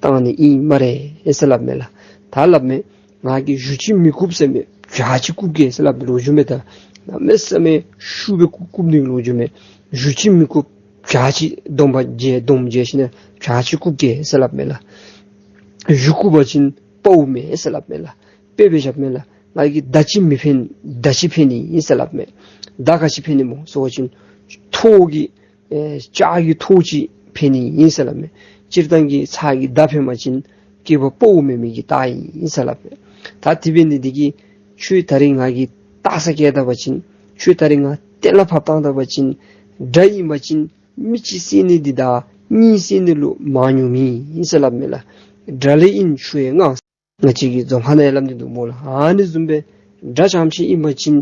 བཏང་ནི་ཨིན་སྨ་རེ་ཟེར་སླབ་མས་ལགས། ད་སླབ་མས། ང་གིས་གཞུ་གཅིག་མི་བཀུག་ཟེར་མས། བྱག་གཅིག་བཀུག་གེ་ཟེར་སླབ་པའི་ལོ་རྒྱུས་མས། ད་གནམ་མེད་ས་མེད་ཤུགས་སྦེ་བཀུག་བཀུག་ནི་ལོ་རྒྱུས་མས། གཞུ་གཅིག་མི་བཀུག། བྱག་གཅིག་སྡོམ་པ་བརྒྱབ་སྡོམ་བརྒྱབ་ཞིནམ་ལས་བྱག་གཅིག་བཀུག་གེ་ཟེར་སླབ་མས་ལགས། གཞུ་བཀུག་པ་ཅིན་དཔའ་བོ་མེད་ཟེར་སླབ་མས་ལགས། དཔེ་སྦེ་བཞག་མས་ལགས། ང་གིས་མདའ་གཅིག་མི་འཕེན། མདའ་གཅིག་འཕེན་ནི་ཨིན་ཟེར་སླབ་མས། མདའ་ག་ཅི་འཕེན་ནི་སྨོ་ཟེར་བ་ཅིན་ཐོག་གི་ཨེ་ལྕགས་ཀྱི་ཐོག་ཅིག་འཕེན་ནི་ཨིན་ཟེར་སླབ་མས། སྤྱིར་བཏང་གི་ཚྭ་གི་མདའ་འཕེན་པ་ཅིན་སྐྱེས་པ་དཔའ་བོ་མེད་མི་གི་རྟགས་ཨིན་ཟེར་སླབ་མས། ད་དེ་འབད་ནི་འདི་གིས་ཁྱོད་ད་རིས་ང་གིས་བཏགས་ས་བཀལ་ད་པ་ཅིན་ཁྱོད་ད་རིས་ང་གཏན་ལ་ཕབ་བཏང་ད་པ་ཅིན་དགྲ་ཨིན་པ་ཅིན་མི་གཅིག་བསད་ནི་འདི་དང་གཉིས་བསད་ནི་ལུ་མང་ཉུང་མེད་ཨིན་ཟེར་སླབ་མས་ལགས། དགྲ་ལས་ཨིན་ཆུ་ཡང་མངར། ང་བཅས་ཀྱི་རྫོང་ཁ་ནང་ཡང་སླབ་ནི་འདུག་སྨོ་ལགས། ཨ་ནི་བཟུམ་སྦེ་དགྲ་རྐྱངམ་ཅིག་ཨིན་པ་ཅིན་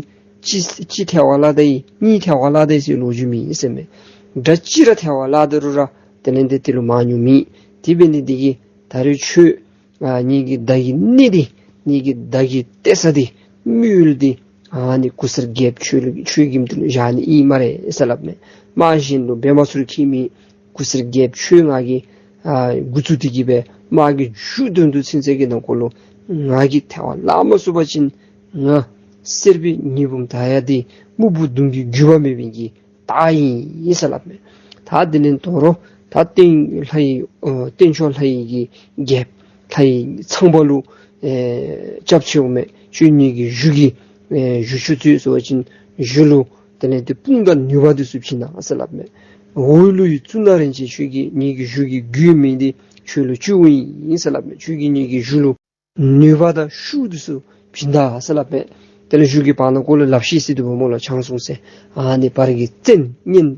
གཅིག་གཅིག་ཐལ་བར་བརླག་ད་ཡི་གཉིས་ཐལ་བར་བརླག་ད་ཡི་ཟེར་ལོ་རྒྱུས་མེད་ཟེར་མས། དགྲ་གཅིག་ར་ཐལ་བར་བརླག་ད་རུང་ར་དེ་ལས་ཏེ་དེ་ལུ་མང་ཉུང་མེད། དེ་འབད་ནི་འདི་གིས་ད་རིས་ཁྱོད་ཨ་ངེ་གི་མདའ་གི་སྣེ་འདི་ངེ་གི་མདའ་གི་གཏད་ས་འདི་དམིགས་ཡུལ་འདི་ཨ་ནི་སྐུ་གསར་རྒྱལཔོ་ཁྱོད་ལུ་ཁྱོད་ཀྱི་མདུན་ལུ་བཞག་ནི་ཨིན་སྨ་རེ་ཟེར་སླབ་མས། དམག་གཞན་ལུ་འབད་མ་ཚུགས་ཁྱད་མེད། སྐུ་གསར་རྒྱལཔོ་ཁྱོད་ང་གིས་ཨ་འགོ་བཙུགས་ཏེ་གི་སྦེ་དམག་གི་མཇུག་དོན་དུ་ཚུན་ཚོད་ཀྱི་ནང་འཁོད་ལུ་ང་གིས་ཐལ་བར་བརླག་མ་ཚུགས་པ་ཅིན་ང་གསེར་པའི་ཉི་འབུམ་དར་ཡག་འདི་སྨུག་པོ་གདོང་གི་རྒྱུད་པ་མེད་པའི་གི་རྟགས་ཨིན་ཟེར་སླབ་མས། ད་དེ་ལས་དོ་རུང་ད་སྟེང་ལྷ་ཡི་ཨ་སྟེང་ཕྱོགས་ལྷ་ཡི་གི་རྒྱལཔོ་ལྷ་ཡི་ཚངས་པ་ལུ་ཨེ་སྐྱབས་མཆིཝ་མས། ཁྱོད་ངེ་གི་གཞུ་གི་ཨེ་གཞུ་ཆུ་ཚོད་ཟེར་བ་ཅིན་གཞུ་ལུ་དེ་ལས་ཏེ་དཔུང་དང་ནུས་པ་འདི་ཚུ་བྱིན་གནང་ཟེར་སླབ་མས། འོག་ལུ་ཡི་གཙུག་ན་རིན་ཆེན་ཁྱོད་ཀྱིས་ངེ་གི་གཞུ་གི་རྒྱུད་མེད་འདི་ཁྱོད་ལུ་བཅོལཝ་ཨིན་ཟེར་སླབ་མས། ཁྱོད་ཀྱིས་ངེ་གི་གཞུ་ལུ་ནུས་པ་དང་ཤུགས་འདི་ཚུ་བྱིན་ད་ཟེར་སླབ་མས། དེ་ལས་གཞུ་གི་བར་ན་ཀོ་ལུ་ལགཔ་ཤེས་སི་འདུག་པ་སྨོ་ལགས། ཆང་སྲུང་ཟེར་ཨ་ནི་བར་གྱི་བཙན་གཉན་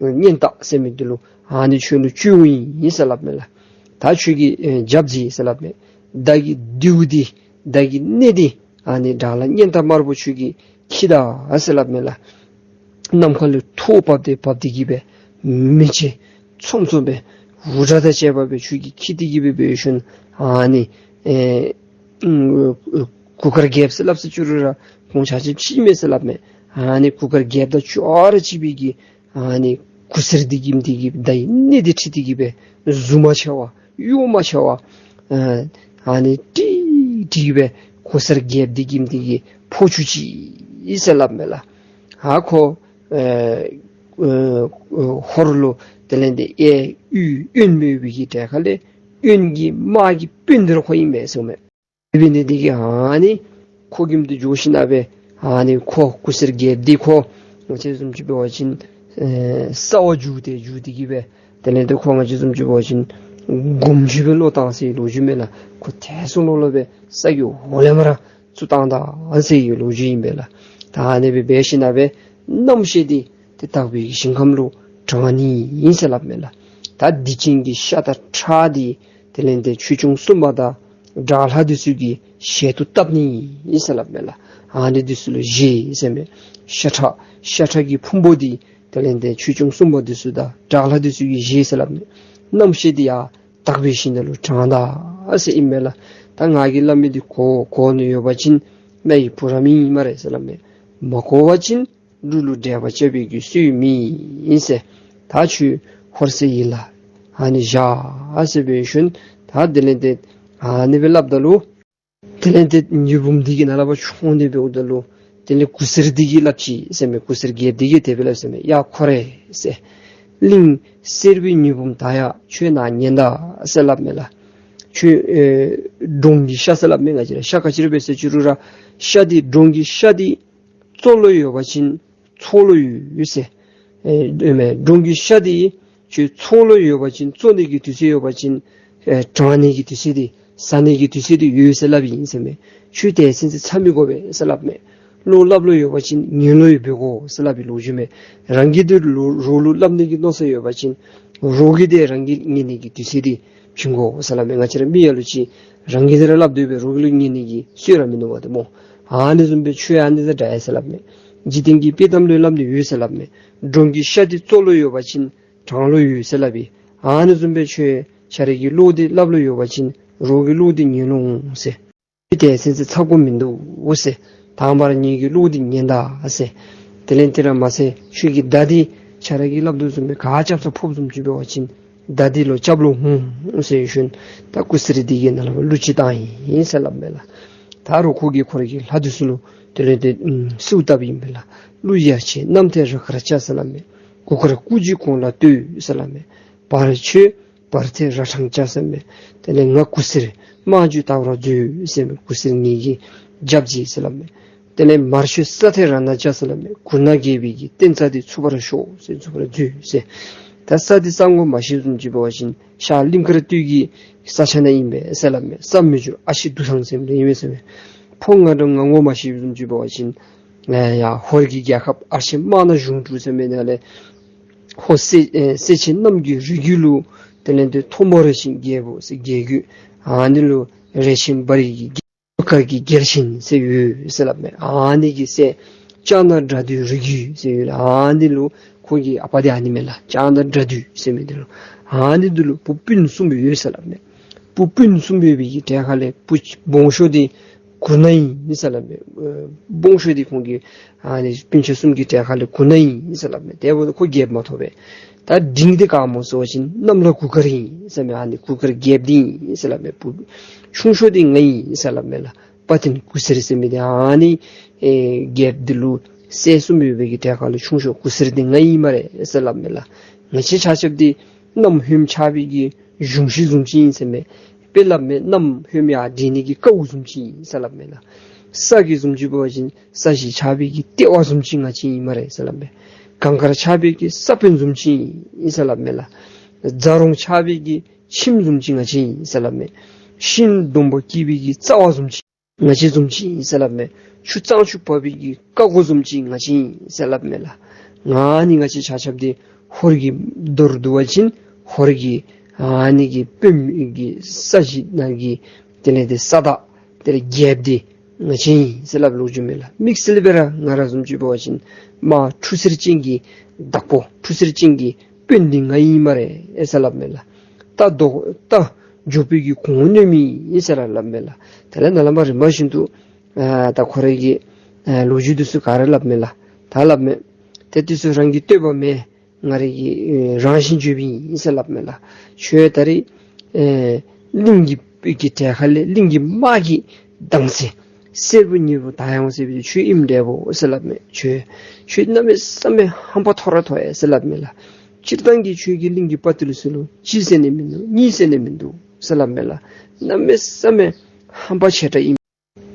གཉན་སྟག་ཟེར་མི་འདི་ལུ་ཨ་ནི་ཁྱོད་ལུ་བཅོལཝ་ཨིན་ཟེར་སླབ་མས་ལགས། ད་ཁྱོད་ཀྱིས་ཨེ་རྒྱབ་འདི་ཟེར་སླབ་མས། མདའ་གི་མདེའུ་འདི་མདའ་གི་སྣེ་འདི་ཨ་ནི་བྲག་ལ་གཉན་སྟག་དམར་པོ་ཁྱོད་ཀྱིས་འཁྱིད་ད་ཟེར་སླབ་མས་ལགས། ནམ་མཁའ་ལུ་ཐོག་བབས་ཏེ་བབས་ཏེ་གི་སྦེ་མེ་ལྕེ་ཚོམ་ཚོམ་སྦེ་འུར་སྒྲ་དང་བཅས་པ་སྦེ་ཁྱོད་ཀྱིས་འཁྱིད་དེ་གི་སྦེ་འབད་ཞིནམ་ཨ་ནི་ཨེ་ཨུམ་གུར་དཀར་རྒྱལཔོ་ཟེར་སླབ་ས་བཅུག་རུང་ར་ཁོང་ཆ་ཁྱབ་ཅིག་མས་ཟེར་སླབ་མས། ཨ་ནི་གུར་དཀར་རྒྱལཔོ་དང་ཅོག་ར་གཅིག་པའི་གི་ཨ་ནི་གུར་སེར་འདི་གིས་འདི་གིས་མདའ་གི་སྣེ་འདི་ཁྲིད་དེ་གི་སྦེ་གཟུགས་མ་ཆེ་བ་གཡོག་མ་ཆེ་བ་ཨ་ཨ་ནི་ཀྲིག་ཀྲི་སྦེ་གུར་སེར་རྒྱལཔོ་འདི་གིས་འདི་གིས་འཕོ་བཅུག་ཅི་ཟེར་སླབ་མས་ལགས། ཨ་ཁོ་ཨེ་ཨེ་ཧོར་ལུ་དེ་ལས་ཏེ་གཡས་གཡོན་གཡོན་མེད་པའི་གི་གྲལ་ཁ་ལས་གཡོན་གྱི་དམག་གི་དཔོན་འདི་ར་ཁོ་ཨིན་མས་ཟེར་མས། དེ་འབད་ནི་འདི་གིས་ཨ་ནི་ཁོ་གི་མདུན་འགྱོ་ཞིནམ་ལས་ཨ་ནི་ཁོ་གུར་སེར་རྒྱལཔོ་འདི་ཁོ་ ང་བཅས་བཟུམ་ཅིག་འབད་བ་ཅིན་ཨེ་ས་བ་རྒྱུག་སྟེ་རྒྱུག་སྟེ་གི་སྦེ་དེ་ལས་ཏེ་ཁོ་ང་བཅས་བཟུམ་ཅིག་འབད་བ་ཅིན་སྒོམ་ཞིནམ་སྦེ་བློ་བཏང་ཟེར་ལོ་རྒྱུས་མས་ལགས། ཁོ་ཐལ་སོང་ལོ་ལོ་སྦེ་ས་གི་འོག་ལས་མར་ཚུར་བཏང་ད་ཟེར་ལོ་རྒྱུས་ཨིན་པས་ལགས། ད་ཨ་ནི་སྦེ་འབད་ཞིནམ་སྦེ་རྣམ་ཤེས་འདི་ཏེ་དག་པའི་ཞིང་ཁམས་ལུ་དྲངས་ནི་ཨིན་ཟེར་སླབ་མས་ལགས། ད་སྡིག་ཅན་གྱི་ཤ་དང་ཁྲག་འདི་དེ་ལས་ཏེ་ཆོས་སྐྱོང་སྲུང་མ་དང་དགྲ་ལྷ་འདི་ཚུ་གི་ཞལ་དུ་བསྟབ་ནི་ཨིན་ཟེར་སླབ་མས་ལགས། ཨ་ནི་འདི་ཚུ་ལུ་བཞེས་ཟེར་མས། ཤ་ཁྲག་ཤ་ཁྲག་གི་ཕུང་པོ་འདི་དེ་ལས་ཏེ་ཆོས་སྐྱོང་སྲུང་མ་འདི་ཚུ་དང་དགྲ་ལྷ་འདི་ཚུ་གི་བཞེས་ཟེར་སླབ་མས། རྣམ་ཤེས་འདི་ཡང་དག་པའི་ཞིང་ནང་ལུ་དྲངས་ད་ཟེར་ཨིན་མས་ལགས། ད་ང་གིས་སླབ་མི་འདི་གོ་གོ་ནི་ཡོད་པ་ཅིན་མ་ཡི་བུ་རམ་ཨིན་སྨ་རེ་ཟེར་སླབ་མས། མ་གོ་བ་ཅིན་གླུ་ལུ་འགྲེལ་པ་རྐྱབ་པའི་གི་སྲོལ་མེད་ཟེར། ད་ཁྱོད་ཧོར་སེར་ཨིན་ལགས། ཨ་ནི་བཞག་ཟེར་སྦེ་ཞུ་ནི། ད་དེ་ལས་ཏེ་ཨ་ནི་སྦེ་སླབ་ད་ལུ་དེ་ལས་ཏེ་ཉི་འབུམ་འདི་གི་ནང་ལས་ཕར་མཆོངས་ཏེ་འབདཝ་ད་ལུ་དེ་ལས་གུར་སེར་འདི་གིས་སླབ་ཅི་ཟེར་མས། གུར་སེར་རྒྱལཔོ་འདི་གིས་དེ་སྦེ་སླབ་ཟེར་མས། ཡ་ཁོ་རེ་ཟེར། གླིང་སེར་པོའི་ཉི་འབུམ་ད་ཡང་ཁྱོད་ནཱ་ཉན་ད་ཟེར་སླབ་མས་ལགས། ཁྱོད་ཨེ་འབྲོང་གི་ཤ་ཟེར་སླབ་མས། ང་བཅས་ར་ཤ་ག་ཅི་ར་འབད་ཟེར་ཅི་རུང་ར་ཤ་འདི་འབྲོང་གི་ཤ་འདི་བཙོ་ལོང་ཡོད་པ་ཅིན་འཚོ་ལོང་ཡོད་ཟེར། ཨེ་མེན་འབྲོང་གི་ཤ་འདི་ཁྱོད་བཙོ་ལོང་ཡོད་པ་ཅིན་བཙོ་ནི་གི་དུས་ཚོད་ཡོད་པ་ཅིན་ཨེ་དྲང་ནི་གི་དུས་ཚོད་འདི་ཟ་ནི་གི་དུས་ཚོད་འདི་ཡོད་ཟེར་སླབ་ཨིན་ཟེར་མས། ཁྱོད་དེ་ཚུན་ཚོད་ཚ་མི་དགོ་པས་ཟེར་སླབ་མས། བློ་སླབ་ལོང་ཡོད་པ་ཅིན་ཉན་ལོང་ཡང་འབད་དགོ་ཟེར་སླབ་པའི་ལོ་རྒྱུས་མས། རང་གིས་འདི་རོགས་རོགས་ལུ་སླབ་ནི་གི་མནོ་བསམ་ཡོད་པ་ཅིན་རོགས་ཀྱིས་འདི་རང་གི་ཉན་ནི་གི་དུས་ཚོད་འདི་བྱིན་དགོ་ཟེར་སླབ་མས། ང་བཅས་ར་མི་ཡ་ལུ་ཅིག་རང་གིས་འདི་ར་སླབ་སྡོད་པས་རོགས་ལུ་ཉན་ནི་གི་སྲོལ་ར་མིན་ནུག་པ་ཏེ་སྨོ། ཨ་ནི་བཟུམ་སྦེ་ཁྱོད་ཨ་ནི་དང་འདྲ་ཡི་ཟེར་སླབ་མས། འཇིག་རྟེན་གྱི་དཔྱེ་གཏམ་ལུ་སླབ་ནི་ཡོད་ཟེར་སླབ་མས། འབྲོང་གི་ཤ་འདི་བཙོ་ལོང་ཡོད་པ་ཅིན་དྲང་ལོང་ཡོད་ཟེར་སླབ་ཨིན། ཨ་ནི་བཟུམ་སྦེ་ཁྱོད་ཁྱོད་རའི་གི་བློ་འདི་སླབ་ལོང་ཡོད་པ་ཅིན་རོགས་ཀྱི་བློ་འདི་ཉན་ལོང་ཟེར། དེ་ཚུན་ཚོད་ཚ་དགོཔ་མིན་འདུག་ཟེར། དང་པ་ར་ངེ་གི་བློ་འདི་ཉན་ད་ཟེར། དེ་ལས་དེ་ར་མ་ཚད་ཁྱོད་ཀྱི་མདའ་འདི་ཁྱོད་ར་གིས་སླབ་དོ་བཟུམ་སྦེ་ག་རྐྱབ་ས་ཕོགཔ་བཟུམ་ཅིག་འབད་བ་ཅིན་མདའ་འདི་ལོག་རྐྱབ་ལོང་འོང་ཟེར་ཞུ་ནི། ད་གུར་སེར་འདི་གིས་ནཱ་ལས་ཕར་གླུ་ཅིག་བཏང་ཡི་ཟེར་སླབ་མས་ལགས། ད་རུང་ཁོ་གིས་ཁོ་རའི་གི་ལྷ་འདི་ཚུ་ལུ་དེ་ལས་ཏེ་གསོལཝ་བཏབ་ཨིན་པས་ལགས། གླུ་ཡར་ཆེ་གནམ་ཐེལ་ར་ཁར་བཅའ་ཟེར་སླབ་མས། གུར་དཀར་སྐུ་བཞི་གོང་ལ་བཏོད་ཟེར་སླབ་མས། བར་ཆོད་བར་ཐེལ་ར་ཕྲང་བཅའ་ཟེར་མས། དེ་ལས་ང་གུར་སེར་དམག་རྒྱུད་དར་བར་མཛོད་ཟེར་མས། གུར་སེར་ངེ་གི་རྒྱབ་ཅིག་ཟེར་སླབ་མས། དེ་ལས་མར་ཆོད་ས་ཐེལ་ར་ནག་བཅའ་ཟེར་སླབ་མས། གུར་ནག་རྒྱལ་པོའི་གི་བསྟན་རྩ་འདི་ཚུགས་པར་ཤོག་ཟེར། ཚུགས་པར་མཛོད་ཟེར། ད་ས་འདི་ས་ངོ་མ་ཤེས་བཟུམ་ཅིག་འབད་བ་ཅིན་ཤར་གླིང་དཀར་སྟོད་ཀྱི་ས་ཆ་ནང་ཨིན་པས་ཟེར་སླབ་མས། ས་མི་འགྱུར་ཨ་ཤི་འདུ་ཚང་ཟེར་མི་ཨིན་པས་ཟེར་མས། ཕོ་ང་འདྲ་ང་ངོ་མ་ཤེས་བཟུམ་ཅིག་འབད་བ་ཅིན་ཨེ་ཡར་ཧོར་གྱི་རྒྱལ་ཁབ་ཨ་ཤི་དམག་སྣ་གཞུང་དྲུག་ཟེར་མི་ནང་ལས་ཧོར་སེ་ཨེ་སེ་ཆེན་གནམ་གྱི་རིགས་རྒྱུད་ལུ་དེ་ལས་ཏེ་ཐོག་མོ་རས་ཆེན་རྒྱལ་པོ་ཟེར་རྒྱལ་རྒྱུད་ཨ་ནི་ལུ་རས་ཆེན་འབར་བའི་གི་རྒྱལ་ཁབ་ཀྱི་རྒྱལ་ཆེན་ཟེར་ཡོད་ཟེར་སླབ་མས། ཨ་ནི་གི་སྲས་ལྕགས་ནག་དགྲ་འདུལ་རིགས་རྒྱུད་ཟེར་ཡོད་ལགས། ཨ་ནི་ལུ་ཁོ་གི་ཨ་པ་འདི་ཨ་ནི་མས་ལགས། ལྕགས་ནག་དགྲ་འདུལ་ཟེར་མི་འདི་ལུ་ཨ་ནི་འདི་ལུ་བུ་སྤུན་གསུམ་ཡོད་ཟེར་སླབ་མས། བུ་སྤུན་གསུམ་ཡོད་པའི་གི་གྲལ་ཁ་ལས་བུ་སྦོམ་ཤོས་འདི་གུར་ནག་ཨིན་ཟེར་སླབ་མས། ཨེ་སྦོམ་ཤོས་འདི་ཁོང་གི་ཨ་ནི་སྤུན་ཆ་གསུམ་གྱི་གྲལ་ཁ་ལས་གུར་ནག་ཨིན་ཟེར་སླབ་མས། དེ་འབདཝ་ད་ཁོ་རྒྱལཔོ་མ་ཐོབ་པས། ད་འབྲིང་འདི་ག་སྨོ་ཟེར་བ་ཅིན་གནམ་ལྷ་གུར་དཀར་ཨིན་ཟེར་མས། ཨ་ནི་གུར་དཀར་རྒྱལཔོ་འདི་ཨིན་ཟེར་སླབ་མས། བུ་ཆུང་ཤོས་འདི་ང་ཨིན་ཟེར་སླབ་མས་ལགས། དཔའ་ཐིམ་གུར་སེར་ཟེར་མི་འདི་ཨ་ནི་ཨེ་རྒྱལཔོ་འདི་ལུ་སྲས་གསུམ་ཡོད་པའི་གི་གྲལ་ཁ་ལུ་ཆུང་ཤོས་གུར་སེར་འདི་ང་ཨིན་སྨ་རེ་ཟེར་སླབ་མས་ལགས། ང་བཅས་ཆ་ཁྱབ་འདི་གནམ་ཧོནམ་ཆགས་པའི་གི་གཞུང་ཤིང་བཟུམ་ཅིག་ཨིན་ཟེར་མས། དཔེ་སླབ་མས། གནམ་ཧོནམ་ཡར་འདྲེན་ནི་གི་ཀཝ་བཟུམ་ཅིག་ཨིན་ཟེར་སླབ་མས་ལགས། ས་གི་བཟུམ་ཅིག་འབད་བ་ཅིན་ས་གཞི་ཆགས་པའི་གི་ལྟེ་བ་བཟུམ་ཅིག་ང་བཅས་ཨིན་སྨ་རེ་ཟེར་སླབ་མས། གངས་དཀར་ཆགས་པའི་གི་ས་བོན་བཟུམ་ཅིག་ཨིན་ཟེར་སླབ་མས་ལགས། རྫ་རོང་ཆགས་པའི་གི་ཁྱིམ་བཟུམ་ཅིག་ང་བཅས་ཨིན་ཟེར་སླབ་མས། ཤིང་སྡོང་པོ་སྐྱེས་པའི་གི་རྩ་བ་བཟུམ་ཅིག་ང་བཅས་བཟུམ་ཅིག་ཨིན་ཟེར་སླབ་མས། ཆུ་གཙང་ཆུ་བབས་པའི་གི་ཀ་གོ་བཟུམ་ཅིག་ང་བཅས་ཨིན་ཟེར་སླབ་མས་ལགས། ཨ་ནི་ང་བཅས་ཆ་ཁྱབ་འདི་ཧོར་གྱི་མདོར་བསྡུ་བ་ཅིན་ཧོར་གྱི་ཨ་ནི་གི་དཔོན་གྱི་ས་གཞི་ནང་གི་དེ་ལས་ཏེ་ས་བདག་དེ་ལས་རྒྱལཔོ་འདི་ང་བཅས་ཨིན་ཟེར་སླབ་ལོ་རྒྱུས་མས་ལགས། དམིགས་བསལ་སྦེ་ར་ང་ར་བཟུམ་ཅིག་འབད་བ་ཅིན་དམག་འཕྲུལ་སེར་ཅན་གྱི་བདག་པོ་འཕྲུལ་སེར་ཅན་གྱི་དཔོན་འདི་ང་ཨིན་སྨ་རེ་ཟེར་སླབ་མས་ལགས། རྟ་རྡོ་རྟ་མགྱོགས་པའི་གི་གོང་གནོན་མི་ཨིན་ཟེར་ར་སླབ་མས་ལགས། དེ་ལས་ནཱ་ལས་མར་རིམ་པ་བཞིན་དུ་ཨ་ད་ཁོ་རའི་གི་ཨ་ལོ་རྒྱུས་འདི་ཚུ་ག་ར་སླབ་མས་ལགས། ད་སླབ་མས། ཏེ་འདི་ཚུ་རང་གི་བསྟོད་པ་མེན། ང་རའི་གི་ཨེ་རང་བཞིན་བརྗོད་པའི་ཨིན་ཟེར་སླབ་མས་ལགས། ཁྱོད་ད་རིས་ཨེ་གླིང་གི་གི་གྲལ་ཁ་ལས་གླིང་གི་དམག་གི་དང་སྲས་སེར་པོ་ཉི་འབུམ་དར་ཡང་ཟེར་བའི་ཁྱོད་ཨིནམ་འདྲས་པོ་ཟེར་སླབ་མས། ཁྱོད་ཁྱོད་གནམ་མེད་ས་མེད་ཧམ་པ་མཐོ་ར་མཐོ་ཡི་ཟེར་སླབ་མས་ལགས། སྤྱིར་བཏང་གི་ཁྱོད་ཀྱིས་གླིང་གི་དཔའ་རྟུལ་ཚུ་ལུ་གཅིག་ཟེར་ནི་མིན་འདུག་གཉིས་ཟེར་ནི་མིན་འདུག་ཟེར་སླབ་མས་ལགས། གནམ་མེད་ས་མེད་ཧམ་པ་ཆེ་དྲགས་ཨིན།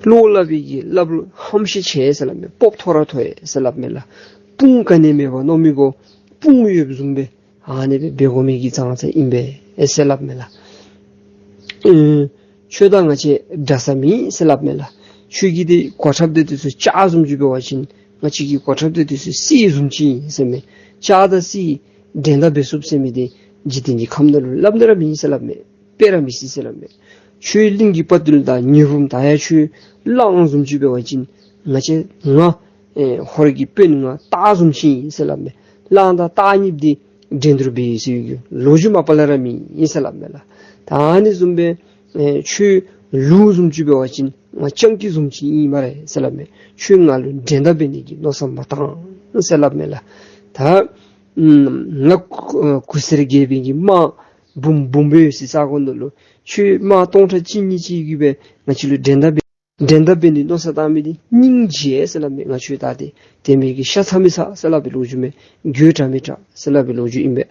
བློ་སླབ་པའི་གི་སླབ་ལུ་ཧམ་ཤེད་ཆེ་ཟེར་སླབ་མས། སྤོབས་མཐོ་ར་མཐོ་ཡི་ཟེར་སླབ་མས་ལགས། དཔུང་ག་ནི་མེད་པར་མནོ་མི་དགོ། དཔུང་ཡོདཔ་བཟུམ་སྦེ་ཨ་ནི་སྦེ་འབད་དགོ་མི་གི་ཙང་ཙ་ཨིན་པས་ཨེ་ཟེར་སླབ་མས་ལགས། ཨེ་ཁྱོད་དང་ང་བཅས་འདྲ་ས་མེད་ཟེར་སླབ་མས་ལགས། ཁྱོད་ཀྱི་དེ་གོ་ཁྲབ་དེ་དེ་ཚུ་ལྕགས་བཟུམ་ཅིག་འབད་བ་ཅིན་ང་བཅས་ཀྱི་གོ་ཁྲབ་དེ་དེ་ཚུ་གསེར་བཟུམ་ཅིག་ཨིན་ཟེར་མས། ལྕགས་དང་གསེར་འགྲན་ཟླ་འབད་ཚུགསཔ་ཟེར་མི་དེ་འཇིག་རྟེན་གྱི་ཁམས་ནང་ལུ་སླབ་ནི་ར་མེད་ཟེར་སླབ་མས། དཔེ་ར་མི་སྲིད་ཟེར་སླབ་མས། ཁྱོད་གླིང་གི་དཔའ་རྟུལ་དང་ཉི་འབུམ་དང་ཡང་ཁྱོད་གླང་བཟུམ་ཅིག་འབད་བ་ཅིན་ང་བཅས་ང་ཨེ་ཧོར་གྱི་དཔོན་ང་སྟག་བཟུམ་ཅིག་ཨིན་ཟེར་སླབ་མས། གླང་དང་སྟག་གཉིསཔོ་དེ་འགྲན་བསྡུར་འབད་ཟེར་བའི་ལོ་རྒྱུས་མ་པ་ལས་ར་མེད་ཨིན་ཟེར་སླབ་མས་ལགས། ད་ཨ་ནི་བཟུམ་སྦེ་ཨེ་ཁྱོད་ལུག་བཟུམ་ཅིག་འབད་བ་ཅིན་ང་སྤྱང་ཀི་བཟུམ་ཅིག་ཨིན་སྨ་རེ་ཟེར་སླབ་མས། ཁྱོད་ང་ལུ་འགྲན་ཟླ་འབད་ནི་གི་མནོ་བསམ་མ་བཏང་ཟེར་སླབ་མས་ལགས། ད་ཨམ་ང་གུ་གུ་སེར་རྒྱལ་པོའི་གི་དམག་འབུམ་འབུམ་སྦེ་ཡོད་སའི་ས་གོ་ནང་ལུ་ཁྱོད་དམག་སྟོང་ཕྲག་གཅིག་གཉིས་ཅིག་གིས་སྦེ་ང་བཅས་ལུ་འགྲན་ཟླ་འབད་འགྲན་ཟླ་འབད་ནི་མནོ་བསམ་བཏང་མི་འདི་སྙིང་རྗེ་ཟེར་སླབ་མས། ང་ཁྱོད་ད་དེ་དེ་མི་གི་ཤ་ཚ་མི་ཚ་ཟེར་སླབ་པའི་ལོ་རྒྱུས་མས། འགྱོད་དྲགས་མི་དྲགས་ཟེར་སླབ་པའི་ལོ་རྒྱུས་ཨིན་པས།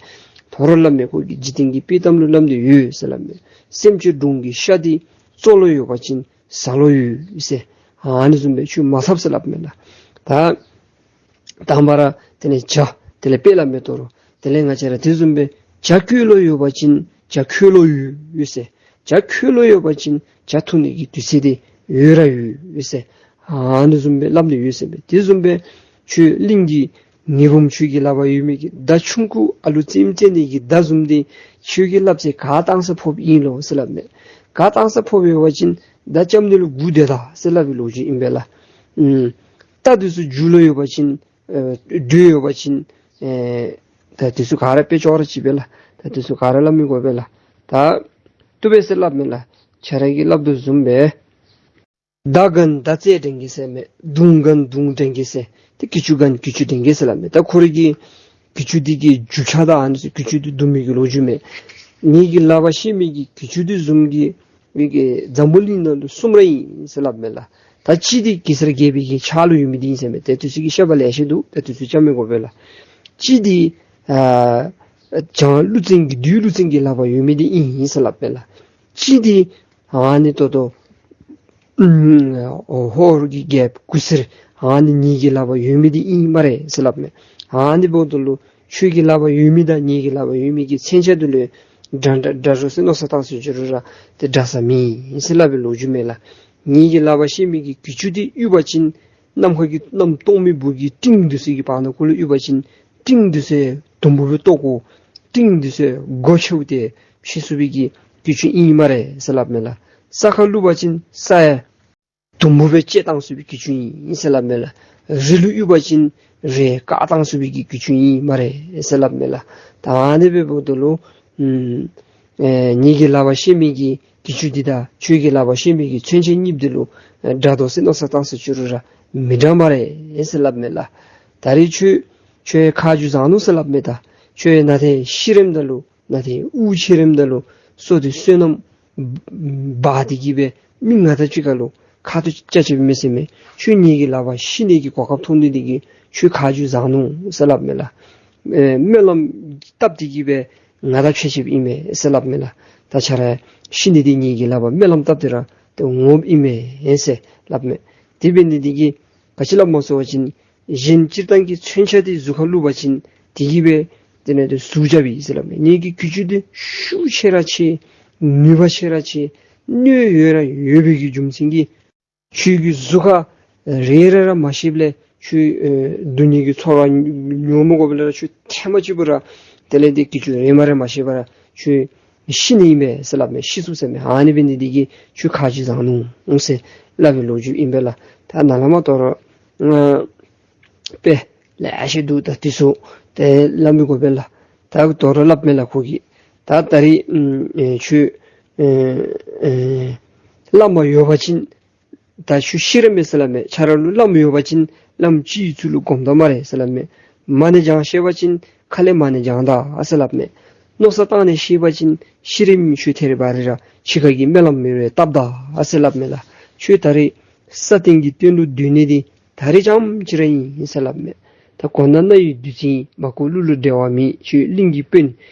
དོ་རུང་སླབ་མས། ཁོ་གིས་འཇིག་རྟེན་གྱི་དཔྱེ་གཏམ་ལུ་སླབ་སྟེ་ཡོད་ཟེར་སླབ་མས། སེམས་ཅན་སྒྲུང་གི་ཤ་འདི་བཙོ་ལོ་ཡོད་པ་ཅིན་ཟ་ལོ་ཡོད་ཟེར། ཨ་ནི་བཟུམ་སྦེ་ཁྱོད་མ་འཚབ་ཟེར་སླབ་མས་ལགས། ད་དང་པ་ར་དེ་ལས་བྱ་དེ་ལས་དཔེ་སླབ་མས། དོ་རུང་དེ་ལས་ང་བཅས་ར་དེ་བཟུམ་སྦེ་བྱ་བསྐོལ་ལོ་ཡོད་པ་ཅིན་བྱ་འཁོལ་ལོ་ཡོད་ཟེར། བྱ་འཁོལ་ལོ་ཡོད་པ་ཅིན་བྱ་འཐུང་ནི་གི་དུས་ཚོད་དེ་ཡོད་ར་ཡོད་ཟེར། ཨ་ནི་བཟུམ་སྦེ་སླབ་ནི་ཡོད་ཟེར་མས། དེ་བཟུམ་སྦེ་ཁྱོད་གླིང་གི་ཉི་འབུམ་ཁྱོད་ཀྱི་ལག་པར་ཡོད་མི་གི་མདའ་ཆུང་ཀུ་ཨ་ལུ་རྩེདམོ་རྩེ་ནི་གི་མདའ་བཟུམ་དེ་ཁྱོད་ཀྱི་སླབ་ཚེ་ག་བཏང་ས་ཕོགཔ་ཨིན་ལོ་ཟེར་སླབ་མས། ག་བཏང་ས་ཕོགཔ་ཡོད་པ་ཅིན་མདའ་རྐྱབ་ནི་ལུ་སྒུག་སྡོད་ད་ཟེར་སླབ་པའི་ལོ་རྒྱུས་ཨིན་པས་ལགས། ཨམ་རྟ་དེ་ཚུ་རྒྱུག་ལོ་ཡོད་པ་ཅིན་ཨེ་འགྲོས་ཡོད་པ་ཅིན་ཨེ་ད་དེ་ཚུ་ག་ར་དཔེ་ཅོག་ར་གཅིག་པས་ལགས། ད་དེ་ཚུ་ག་ར་སླབ་མི་དགོ་པས་ལགས། ད་བཏུབ་པས་ཟེར་སླབ་མས་ལགས། ཁྱོད་ར་གིས་སླབ་དོ་བཟུམ་སྦེ་མདའ་རྒན་མདའ་རྩེད་འགྲན་གྱི་ཟེར་མས། མདུང་རྒན་མདུང་འགྲན་གྱི་ཟེར། ཏེ་གྱི་ཅུ་རྒན་གྱི་ཅུ་འགྲན་གྱི་ཟེར་སླབ་མས། ད་ཁོ་རའི་གི་གྱི་ཅུ་འདི་གི་རྒྱུ་ཆ་དང་ཨ་ནི་ཚུ་གྱི་ཅུ་འདི་བརྡུང་མི་གི་ལོ་རྒྱུས་མས། ངེ་གི་ལག་པར་བཤེད་མི་གི་གྱི་ཅུ་འདི་བཟུམ་གྱི་མི་གི་འཛམ་བུ་གླིང་ནང་ལུ་གསུམ་ར་ཨིན་ཟེར་སླབ་མས་ལགས། ད་གཅིག་འདི་གེ་སར་རྒྱལ་པོའི་གི་ཕྱག་ལུ་ཡོད་མི་འདི་ཨིན་ཟེར་མས། ཏེ་དུས་ཚོད་ཀྱི་བཤད་པ་ལེ་ཤ་འདུག། ད་དུས་ཚོད་རྐྱབ་མི་དགོ་པས་ལགས། གཅིག་འདི་ཨ་བྱང་ཀླུ་བཙན་གྱི་བདུད་ཀླུ་བཙན་གྱི་ལག་པར་ཡོད་མི་འདི་ཨིན་ཟེར་སླབ་མས་ལགས། གཅིག་འདི་ཨ་ནི་ད་ལྟོ་ཨམ་ཧོར་གྱི་རྒྱལཔོ་གུ་སེར་ཨ་ནི་ངེ་གི་ལག་པར་ཡོད་མི་འདི་ཨིན་སྨ་རེ་ཟེར་སླབ་མས། ཨ་ནི་འབདཝ་ད་ལུ་ཁྱོད་ཀྱི་ལག་པར་ཡོད་མི་དང་ངེ་གི་ལག་པར་ཡོད་མི་གི་མཚོན་ཆ་འདི་ལུ་འདྲ་འདྲ་འདྲ་འདྲ་ཟེར་མནོ་བསམ་བཏང་ཟེར་བཅུག་རུང་ར་ཏེ་འདྲ་ས་མེད་ཟེར་སླབ་པའི་ལོ་རྒྱུས་མས་ལགས། ངེ་གི་ལག་པར་བཤེད་མི་གི་གྱི་ཅུ་འདི་གཡུག་པ་ཅིན་ནམ་མཁའ་གི་གནམ་སྟོང་མི་སྦུག་གི་སྤྲིན་འདི་ཚུ་གི་བར་ན་ཁོ་ལུ་གཡུག་པ་ཅིན་སྤྲིན་འདི་ཚུ་དུམ་བུ་སྦེ་གཏོར་དགོ། སྤྲིན་འདི་ཚུ་སྒོ་ཕྱེཝ་སྟེ་ཕྱེ་ཚུགས་པའི་གི་གྱི་ཅུ་ཨིན་སྨ་རེ་ཟེར་སླབ་མས་ལགས། ས་ཁར་བླུགས་པ་ཅིན་ས་ཡང་དུམ་བུ་སྦེ་བཅད་བཏང་ཚུགས་པའི་གྱི་ཅུ་ཨིན་ཟེར་སླབ་མས་ལགས། རི་ལུ་གཡུག་པ་ཅིན་རི་བཀག་བཏང་ཚུགས་པའི་གི་གྱི་ཅུ་ཨིན་སྨ་རེ་ཟེར་སླབ་མས་ལགས། ད་ཨ་ནི་སྦེ་འབདཝ་ད་ལུ་ཨམ་ཨེ་ངེ་གི་ལག་པར་བཤེད་མི་གི་གྱི་ཅུ་འདི་དང་ཁྱོད་ཀྱི་ལག་པར་བཤེད་མི་གི་མཚོན་ཆ་གཉིསཔོ་འདི་ལུ་ཨེ་འདྲ་དོ་ཟེར་མནོ་བསམ་བཏང་ཟེར་བཅུག་རུང་ར་མི་འདྲ་སྨ་རེ་ཟེར་སླབ་མས་ལགས། ད་རིས་ཁྱོད་ཁྱོད་ཁ་རྗེ་བཟང་ནུག་ཟེར་སླབ་མས། ད་ཁྱོད་ནཱ་ཏེ་ཤི་རནམ་ད་ལུ་ནཱ་ཏེ་དབུགས་ཆད་རནམ་ད་ལུ་སོ་འདི་བསོད་ནམས་འབག་སྟེ་གི་སྦེ་མི་ང་དང་གཅིག་ཁར་ལུ་ཁ་ཐུག་རྐྱབ་རྐྱབ་མས་ཟེར་མས། ཁྱོད་ངེ་གི་ལག་པར་ཤི་ནི་གི་གོ་སྐབས་ཐོབ་ནི་འདི་གིས་ཁྱོད་ཁ་རྗེ་བཟང་ནུག་ཟེར་སླབ་མས་ལགས། ཨེ་སྨོན་ལམ་བཏབ་སྟེ་གི་སྦེ་ང་དང་ཕྱད་ཕྱདཔ་ཨིན་མས་ཟེར་སླབ་མས་ལགས། ད་ཁྱོད་ར་ཤི་ནི་འདི་ངེ་གི་ལག་པར་སྨོན་ལམ་བཏབ་སྟེ་ར་ཏེ་འོངམ་ཨིན་མས་ཟེར་སླབ་མས། དེ་འབད་ནི་འདི་གིས་ག་ཅི་སླབ་མས་ཟེར་བ་ཅིན་གཞན་སྤྱིར་བཏང་གི་མཚོན་ཆ་འདི་གཟུགས་ཁར་བླུགས་པ་ཅིན་དེ་གིས་སྦེ་དེ་ནང་དེ་ཟུག་རྐྱབ་ཨིན་ཟེར་སླབ་མས། ངེ་གི་གྱི་ཅུ་འདི་ཤུགས་ཆེ་ར་ཆེ་ནུས་པ་ཆེ་ར་ཆེ་གནོད་ཡོད་ར་ཡོད་པའི་གི་རྒྱུ་མཚན་གྱིས་ཁྱོད་ཀྱི་གཟུགས་ཁར་རེག་ར་ར་མ་ཤེསཔ་ལས་ཁྱོད་ཨེ་སྡུག་བསྔལ་གྱི་ཚོར་བ་མྱོང་མི་དགོཔ་ལས་ར་ཁྱོད་ཐེངས་མ་གཅིག་པུ་ར་དེ་ལས་དེ་གྱི་ཅུ་རེག་མ་རེག་མ་ཤེས་པར་ཁྱོད་ཤི་ནི་ཨིན་པས་ཟེར་སླབ་མས། ཤི་ཚུགས་ཟེར་མས། ཨ་ནི་འབད་ནི་འདི་གིས་ཁྱོད་ཁ་རྗེ་བཟང་ནུག་ཟེར་སླབ་པའི་ལོ་རྒྱུས་ཨིན་པས་ལགས། ད་ནཱ་ལས་མར་དོ་རུང་ཨ་དཔེ་ལེ་ཤ་འདུག། ད་འདི་ཚུ་ཏེ་སླབ་མི་དགོ་པས་ལགས། ད་དོ་རུང་སླབ་མས་ལགས་ཁོ་གིས། ད་ད་རིས་ཨམ་ཨེ་ཁྱོད་ཨེ་ཨེ་བླམ་ཡོད་པ་ཅིན་ད་ཁྱོད་ཤི་རན་མས་ཟེར་སླབ་མས། ཁྱོད་ར་ལུ་བླམ་ཡོད་པ་ཅིན་བླམ་སྤྱི་གཙུག་ལུ་སྒོམ་ད་སྨ་རེ་ཟེར་སླབ་མས། མ་ཎི་བགྱང་ཤེས་པ་ཅིན་ཁ་ལས་མ་ཎི་བགྱང་ད་ཟེར་སླབ་མས། མནོ་བསམ་བཏང་ནི་ཤེས་པ་ཅིན་ཤི་རནམ་ཁྱོད་ཐད་རི་བ་རི་ར་འཆི་ཁ་གི་སྨོན་ལམ་མེ་རེ་བཏབ་ད་ཟེར་སླབ་མས་ལགས། ཁྱོད་ད་རིས་ས་སྟེང་གི་སྟེང་ལུ་སྡོད་ནི་འདི་ད་རིས་རྐྱངམ་ཅིག་ར་ཨིན་ཟེར་སླབ་མས། ད་གོ་ན་རྣ་ཡི་བདུད་རྩི་ཡིན། མ་གོ་གླུ་ལུ་འགྲེལ་བ་མེད། ཁྱོད་གླིང་གི་དཔོན་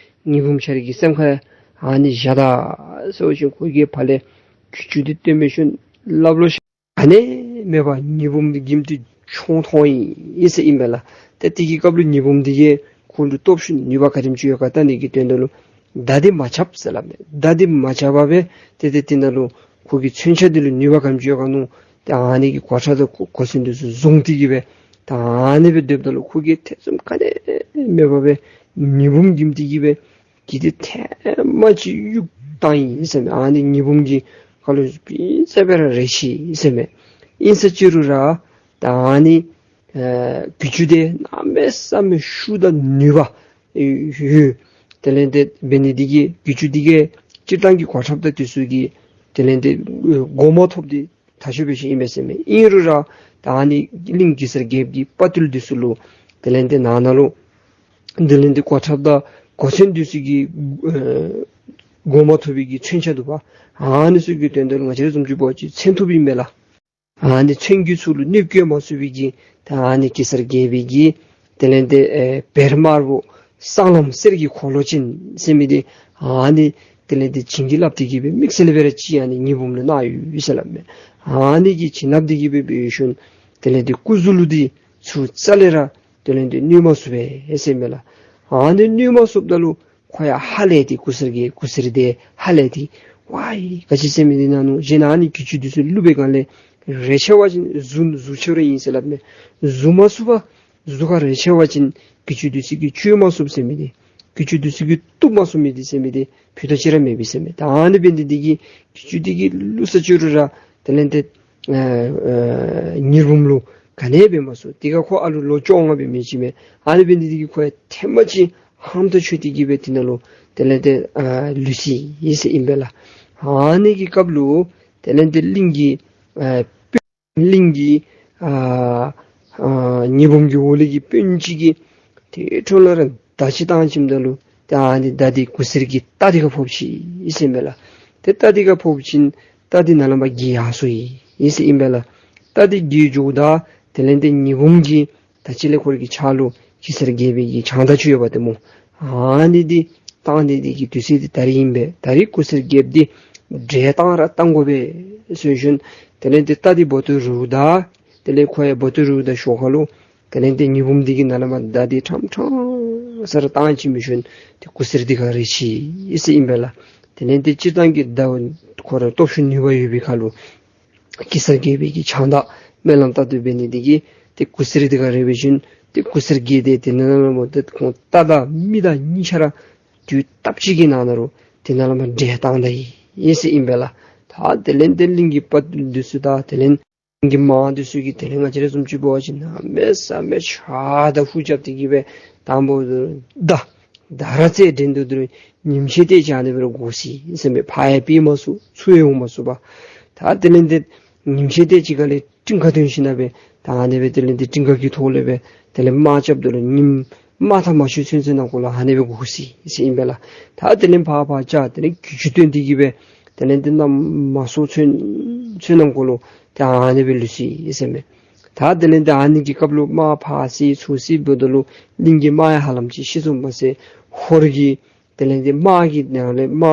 ཉི་འབུམ་ཁྱོད་རའི་གི་སེམས་ཁར་ཨ་ནི་བཞག་ད་ཟེར་བ་ཅིན་ཁོ་གིས་ཕར་ལས་གྱི་ཅུ་འདི་སྟོན་མི་ཤོན་སླབ་ལོ་ཤ་ག་ནི་མེད་པར་ཉི་འབུམ་འདི་གིམ་ཏེ་མཆོང་ཐོང་ཡི་ཟེར་ཨིན་པས་ལགས། ཏེ་དེ་གི་སྐབས་ལུ་ཉི་འབུམ་འདི་གིས་ཁོ་ལུ་སྟོབས་ཤུགས་ནུས་པ་ག་དེམ་ཅིག་ཡོད་ག་བལྟ་ནི་གི་དོན་དག་ལུ་མདའ་འདི་མ་རྐྱབ་ཟེར་སླབ་མས། མདའ་འདི་མ་རྐྱབ་པར་སྦེ་ཏེ་ཏེ་དེ་ནང་ལུ་ཁོ་གི་མཚོན་ཆ་འདི་ལུ་ནུས་པ་ག་དེམ་ཅིག་ཡོད་ག་མནོ། ཏེ་ཨ་ནི་གི་གོ་ཁྲབ་དང་གོ་གོ་མཚོན་འདི་ཚུ་བཟུང་སྟེ་གི་སྦེ་ད་ཨ་ནི་སྦེ་སྡོདཔ་ད་ལུ་ཁོ་གིས་ཐེ་ཚོམ་ག་ནི་མེད་པར་སྦེ་ཉི་འབུམ་འགྱིམ་སྟེ་གི་སྦེ་གྱི་ཏེ་ཐེངས་མ་གཅིག་གཡུག་བཏང་ཡི་ཟེར་མས། ཨ་ནི་ཉི་འབུམ་གྱི་ཁ་ལུ་སྤུས་ཙམ་སྦེ་ར་རེག་ཅི་ཟེར་མས། ཨིན་ས་ཅི་རུང་ར་ད་ཨ་ནི་ཨེ་གྱི་ཅུང་འདི་གནམ་མེད་ས་མེད་ཤུགས་དང་ནུས་པ་ཡོད། དེ་ལས་ཏེ་འབད་ནི་འདི་གིས་གྱི་ཅུང་འདི་གིས་སྤྱིར་བཏང་གི་གོ་ཁྲབ་དང་འདི་ཚུ་གིས་དེ་ལས་ཏེ་མགོ་མ་ཐོབ་སྟེ་ཐ་ཤོས་སྦེ་ཅིག་ཨིན་པས་ཟེར་མས། ཨིན་རུང་ར་ད་ཨ་ནི་གླིང་གེ་སར་རྒྱལཔོ་གི་དཔའ་རྟུལ་འདི་ཚུ་ལུ་དེ་ལས་ཏེ་ནང་ན་ལུ་དེ་ལས་ཏེ་གོ་ཁྲབ་དང་གོ་མཚོན་འདི་ཚུ་གིས་ཨེ་མགོ་མ་ཐོབ་པའི་གི་མཚོན་ཆ་འདུག་པ། ཨ་ནི་ཚུ་གི་དོན་དག་ལུ་ང་བཅས་ར་བཟུམ་ཅིག་འབད་བ་ཅིན་མཚོན་ཐུབ་ཨིན་མས་ལགས། ཨ་ནི་མཚོན་གྱི་ཚུལ་ལུ་གནོད་སྐྱེལ་མ་ཚུགས་པའི་གི་ད་ཨ་ནི་གེ་སར་རྒྱལ་པོའི་གི་དེ་ལས་ཏེ་ཨེ་བེར་དམར་པོ་སྲང་ལམ་གསེར་གྱི་འཁོར་ལོ་ཅན་ཟེར་མི་འདི་ཨ་ནི་དེ་ལས་ཏེ་བྱིན་གྱིས་བརླབས་ཏེ་གི་སྦེ་དམིགས་བསལ་སྦེ་ར་ཅིག་ཨ་ནི་ཉི་འབུམ་ལུ་གནང་ཡོད་ཟེར་སླབ་མས། ཨ་ནི་གི་བྱིན་རླབས་ཏེ་གི་སྦེ་འབད་ཞིནམ་དེ་ལས་ཏེ་སྐུ་གཟུགས་ལུ་འདི་ཚུར་རྩ་ལས་ར་དེ་ལས་ཏེ་གནོད་མ་ཚུགས་པས་ཟེར་མས་ལགས། ཨ་ནི་གནོད་མ་ཚུགསཔ་ད་ལུ་ཁོ་ཡང་ཧ་ལས་ཏེ་གེ་སར་གྱི་གེ་སར་འདི་ཧ་ལས་ཏེ་ཝའི་ག་ཅི་ཟེར་མི་འདི་ན་ནུ་གཞན་ཨ་ནི་གྱི་ཅུང་འདི་ཚུ་བླུགས་པའི་སྒང་ལས་རེག་ཚར་བ་ཅིན་གཟུགས་གཟུགས་ཆོག་ར་ཨིན་ཟེར་སླབ་མས། གཟུགས་མ་ཚུགས་པ་གཟུགས་ཁར་རེག་ཚར་བ་ཅིན་གྱི་ཅུང་འདི་ཚུ་གིས་གཅོད་མ་ཚུགསཔ་ཟེར་མི་འདི་གྱི་ཅུང་འདི་ཚུ་གིས་བཏུབ་མ་ཚུགས་མི་འདི་ཟེར་མི་འདི་ཕུད་རྡོག་ཅིག་ར་མེད་པས་ཟེར་མས། ད་ཨ་ནི་འབད་ནི་འདི་གིས་གྱི་ཅུང་འདི་གིས་བླུགས་ས་ཅི་རུང་ར་དེ་ལས་ཏེ་ཨ་ཨ་ཉི་འབུམ་ལུ་ག་ནི་འབད་མ་ཚུགས། དེ་ཁར་ཁོ་ཨ་ལུ་ལོ་བཅོ་ལྔ་སྦེ་མི་ཅིག་མས། ཨ་ནི་འབད་ནི་འདི་གིས་ཁོ་ཡང་ཐེངས་མ་ཅིག་ཧམ་ཏོ་ཆོད་དེ་གི་སྦེ་དེ་ནང་ལུ་དེ་ལས་ཏེ་ཨ་ལུས་ཅི་ཟེར་ཨིན་པས་ལགས། ཨ་ནི་གི་སྐབས་ལུ་དེ་ལས་ཏེ་གླིང་གི་ཨ་དཔོན་གླིང་གི་ཨ་ཨ་ཉི་འབུམ་གྱི་འོག་ལས་ཀྱི་དཔོན་ཅིག་གིས་ཏེ་ཁྲོ་ལ་ར་མདའ་ཅིག་བཏང་ཞིནམ་ད་ལུ་ཏེ་ཨ་ནི་མདའ་འདི་གེ་སར་གྱི་རྟ་འདི་ཁར་ཕོག་ཅི་ཟེར་མས་ལགས། ཏེ་རྟ་འདི་ཁར་ཕོག་ཞིནམ་རྟ་འདི་ནཱ་ལས་མར་འགྱེལ་ཡར་སོ་ཡི་ཟེར་ཨིན་པས་ལགས། རྟ་འདི་འགྱེལ་འགྱོཝ་ད་དེ་ལས་ཏེ་ཉི་འབུམ་གྱིས་ད་ཅི་ལས་ཁོ་ར་གི་ཕྱག་ལུ་གེ་སར་རྒྱལ་པོའི་གི་ཕྱག་མདའ་ཅིག་ཡོདཔ་ད་སྨོ། ཨ་ནི་འདི་བཏང་ནི་འདི་གི་དུས་ཚོད་འདི་ད་རིས་ཨིན་པས། ད་རིས་གེ་སར་རྒྱལཔོ་འདི་བསྒྲལ་བཏང་ར་བཏང་དགོ་པས་ཟེར་ཞིནམ་དེ་ལས་ཏེ་རྟ་འདི་འབོ་སྟེ་རུང་ད་དེ་ལས་ཁོ་ཡང་འབོ་སྟེ་རུང་ད་ཞོར་ཁ་ལུ་དེ་ལས་ཏེ་ཉི་འབུམ་འདི་གིས་ནཱ་ལས་མར་མདའ་འདི་ཁྲམ་ཁྲམ་ཟེར་བཏང་ཞིནམ་ཞིནམ་ཏེ་གེ་སར་འདི་ཁར་རེག་ཅི་ཟེར་ཨིན་པས་ལགས། དེ་ལས་ཏེ་སྤྱིར་བཏང་གི་མདའ་ཁོ་ར་སྟོབས་ཤུགས་ནུས་པ་ཡོད་པའི་ཁར་ལུ་གེ་སར་རྒྱལ་པོའི་གི་ཕྱག་མདའ་སྨོན་ལམ་བཏབ་སྟེ་འབད་ནི་འདི་གིས་ཏེ་གེ་སར་འདི་ཁར་རེག་པའི་ཤུལ་ཏེ་གེ་སར་རྒྱལཔོ་འདི་དེ་ནང་ལུ་སྨོ་ཏེ་ཁོང་རྟ་དང་མི་དང་གཉིས་ཆ་ར་དུས་སྟབས་གཅིག་གི་ནང་ན་རུང་དེ་ནང་ལས་མར་བསྒྲལ་བཏང་ད་ཡི་ཟེར་ཨིན་པས་ལགས། ད་དེ་ལས་ཏེ་གླིང་གི་དཔའ་རྟུལ་འདི་ཚུ་དང་དེ་ལས་གླིང་གི་དམག་འདི་ཚུ་གིས་དེ་ལས་ང་བཅས་ར་བཟུམ་ཅིག་འབད་བ་ཅིན་གནམ་མེད་ས་མེད་ཕྱག་དང་ཧུབ་རྐྱབ་སྟེ་གི་སྦེ་དང་པོ་མདའ་མདའ་ར་རྩལ་འགྲན་དུ་འདུག་རུང་ཉིམ་ཤེད་དེ་ཅིག་ཨ་ནི་སྦེ་ར་དགོ་ཅི་ཟེར་མས། ཕར་ཡང་ཕྱིར་མ་སོང་ཚུར་ཡང་འོང་མ་སོང་པ། ད་དེ་ལས་ཏེ་ཉིམ་ཤེད་དེ་ཅིག་ཁ་ལས་སྤྲིན་ཁ་ཐོན་ཞིནམ་སྦེ་ད་ཨ་ནི་སྦེ་དེ་ལས་ཏེ་སྤྲིན་ཁ་གི་ཐོག་ལས་སྦེ་དེ་ལས་དམག་རྐྱབ་ད་ལུ་ཉིམ་དམག་ཐག་མ་ཆོད་ཚུན་ཚོད་ནང་འཁོད་ལུ་ཨ་ནི་སྦེ་དགོ་ཅི་ཟེར་ཨིན་པས་ལགས། ད་དེ་ལས་ཕར་ཕར་བཅར་དེ་ལས་གྱི་ཅུང་བཏོན་ཏེ་གི་སྦེ་དེ་ལས་ཏེ་གནམ་མ་སྲོ་ཚུན་ཚོད་ནང་འཁོད་ལུ་ད་ཨ་ནི་སྦེ་ལུས་ཅི་ཟེར་མས། ད་དེ་ལས་ཏེ་ཨ་ནི་གི་སྐབས་ལུ་དམག་ཕར་བསད་ཚུར་བསད་འབདཝ་ད་ལུ་གླིང་གི་དམག་ཡང་ཧ་ལམ་ཅིག་ཤི་སོང་མ་ཚད་ཧོར་གྱི་དེ་ལས་ཏེ་དམག་གི་ནང་ལས་དམག་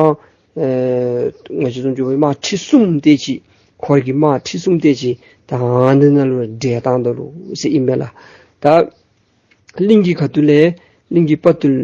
ཨེ་ང་བཅས་བཟུམ་ཅིག་འབད་བ་ཅིན་དམག་ཁྲི་གསུམ་དེ་ཅིག་ཧོར་གྱི་དམག་ཁྲི་གསུམ་དེ་ཅིག་ད་ཨ་ནི་ནང་ལུ་བསྒྲལ་བཏང་ད་ནུག་ཟེར་ཨིན་པས་ལགས། ད་གླིང་གི་ཁ་ཐུག་ལས་གླིང་གི་དཔའ་རྟུལ་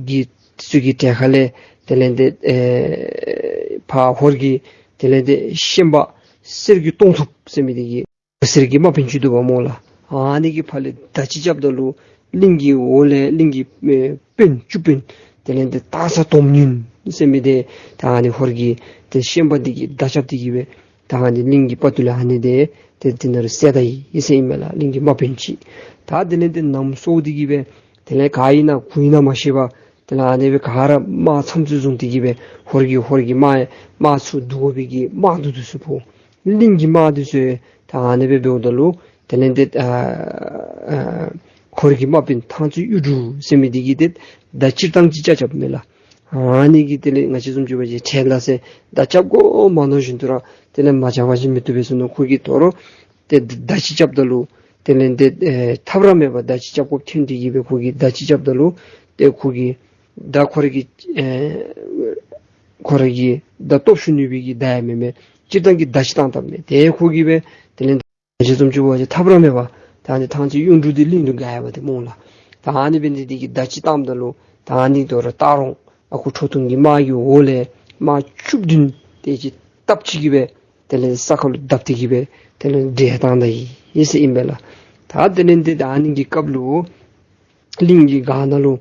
གྱི་ཚུ་གི་གྲལ་ཁ་ལས་དེ་ལས་ཏེ་ཨེ་ཕར་ཧོར་གྱི་དེ་ལས་ཏེ་ཤན་པ་གསེར་གྱི་སྟོང་ཐུབ་ཟེར་མི་འདི་གིས་གེ་སར་གྱི་དམག་དཔོན་ཅིག་འདུག་པ་སྨོ་ལགས། ཨ་ནི་གི་ཕར་ལས་མདའ་ཅིག་རྐྱབ་ད་ལུ་གླིང་གི་འོག་ལས་གླིང་གི་ཨེ་དཔོན་བཅུ་དཔོན་དེ་ལས་ཏེ་སྟག་ཚང་དོམ་ཉུལ་ཟེར་མི་འདི་ད་ཨ་ནི་ཧོར་གྱི་ཏེ་ཤན་པ་འདི་གིས་མདའ་རྐྱབ་སྟེ་གི་སྦེ་ད་ཨ་ནི་གླིང་གི་དཔའ་རྟུལ་ཨ་ནི་འདི་ཏེ་དེ་ནང་ལུ་བསད་ད་ཡི་ཟེར་ཨིན་མས་ལགས། གླིང་གི་དམག་དཔོན་ཅིག། ད་དེ་ལས་ཏེ་ནམ་སྲོ་སྟེ་གི་སྦེ་དེ་ལས་ག་ཨིན་ན་གུ་ཨིན་ན་མ་ཤེས་པར་དེ་ལས་ཨ་ནི་སྦེ་ག་ར་དམག་ཚམ་ཚུ་བཟུང་སྟེ་གི་སྦེ་ཧོར་གྱི་ཧོར་གྱི་དམག་དམག་ཚུ་བསྡུ་དགོ་པའི་གི་དམག་བསྡུ་བསྡུ་ཚུ་ཕོག། གླིང་གི་དམག་འདི་ཚུ་ད་ཨ་ནི་སྦེ་འབདཝ་ད་ལུ་དེ་ལས་ཏེ་ཨ་ཨ་ཧོར་གྱི་དམག་དཔོན་ཐང་རྩེ་གཡུ་འབྲུག་ཟེར་མི་འདི་གིས་ཏེ་མདའ་སྤྱིར་བཏང་ཅིག་རྐྱབ་རྐྱབ་མས་ལགས། ཨ་ནི་གིས་དེ་ལས་ང་བཅས་བཟུམ་ཅིག་འབད་བ་ཅིན་ཁྲལ་ལ་ཟེར་མདའ་རྐྱབ་དགོ་མ་མནོ་བཞིན་དུ་ར་དེ་ལས་མ་རྐྱབ་པ་ཅིན་མི་བཏུབ་པས་ཟེར་མནོ། ཁོ་གིས་དོ་རུང་ཏེ་མདའ་ཅིག་རྐྱབ་ད་ལུ་དེ་ལས་ཏེ་ཨེ་ཐབས་ར་མེད་པར་མདའ་ཅིག་རྐྱབ་དགོཔ་ཐོན་ཏེ་གི་སྦེ་ཁོ་གིས་མདའ་ཅིག་རྐྱབ་ད་ལུ་ཏེ་ཁོ་གིས་མདའ་ཁོ་ར་གི་ཨེ་ཁོ་ར་གི་མདའ་སྟོབས་ཤུགས་ནུས་པའི་གི་མདའ་ཡང་མེན་མས། སྤྱིར་བཏང་གི་མདའ་ཅིག་བཏང་བཏངམ་མས། ཏེ་ཁོ་གིས་སྦེ་དེ་ལས་ང་བཅས་བཟུམ་ཅིག་འབད་བ་ཅིན་ཐབས་ར་མེད་པར་ ད་ཨ་ནི་ཐང་རྩེ་གཡུ་འབྲུག་འདི་གླིང་དུ་བསྒར་བ་དེ་སྨོ་ལགས། ད་ཨ་ནི་འབད་ནི་དེ་གིས་བརྡ་ཅིག་བཏངམ་ད་ལུ་ད་ཨ་ནི་དོ་རུང་སྟག་རོང་ཨ་ཁུ་ཁྲོ་ཐུང་གི་དམག་གི་འོག་ལས་དམག་བཅུ་བདུན་དེ་ཅིག་སྟབས་གཅིག་གིས་སྦེ་དེ་ལས་ས་ཁ་ལུ་བརྡབ་སྟེ་གིས་སྦེ་དེ་ལས་བསྒྲལ་བཏང་ད་ཡི་ཟེར་ཨིན་པས་ལགས། ད་དེ་ལས་འདི་ད་ཨ་ནི་གི་སྐབས་ལུ་གླིང་གི་སྒར་ནང་ལུ་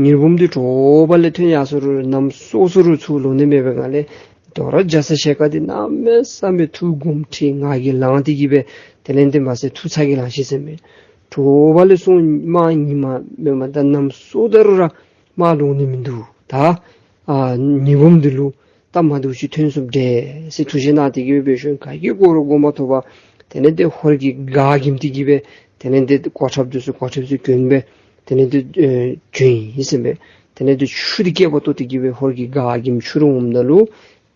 ཉི་འབུམ་འདི་དྲོ་པ་ལས་ཐོན་ཡར་སོང་རུང་ནམ་སོ་སོ་རུ་ཚུར་ལོག་ནི་མེད་པའི་སྒང་ལས་དོ་རུང་རྒྱ་ཚ་ཞལ་དཀར་འདི་གནམ་མེད་ས་མེད་ཐུགས་དགོངསམ་ཁྲེལ་ང་རྒྱལ་ལངས་ཏེ་གིས་སྦེ་དེ་ལས་འདི་མ་ཚད་ཐུགས་ཚ་གྱང་ལང་ཤེས་ཟེར་མས། དྲོ་པ་ལས་སོང་དམག་ཉི་མ་མེན་པར་ད་ནམ་སོ་ད་རུང་ར་དམག་ལོག་ནི་མིན་འདུག། ད་ཨ་ཉི་འབུམ་འདི་ལུ་སྟབས་མ་བདེཝ་ཅིག་ཐོན་སོངམ་འདྲས་ཟེར་ཐུགས་བཞེད་གནང་སྟེ་གིས་སྦེ་འབད་ཞིནམ་ག་གིས་དགོ་རུང་དགོངསམ་མ་ཐོབ་པར་དེ་ལས་འདི་ཧོར་གྱི་སྒར་འགེམས་ཏེ་གིས་སྦེ་དེ་ལས་འདི་གོ་ཁྲབ་འདི་ཚུ་གོ་ཁྲབ་ཚུ་གྱོན་སྦེ་དེ་ལས་འདི་ཨེ་བྱོན་ཡི་ཟེར་མས། དེ་ལས་འདི་ཆུ་འདི་སྐེད་པ་བཏོག་སྟེ་གིས་སྦེ་ཧོར་གྱི་སྒར་འགེམས་འཕྱུར་འོངམ་ད་ལུ་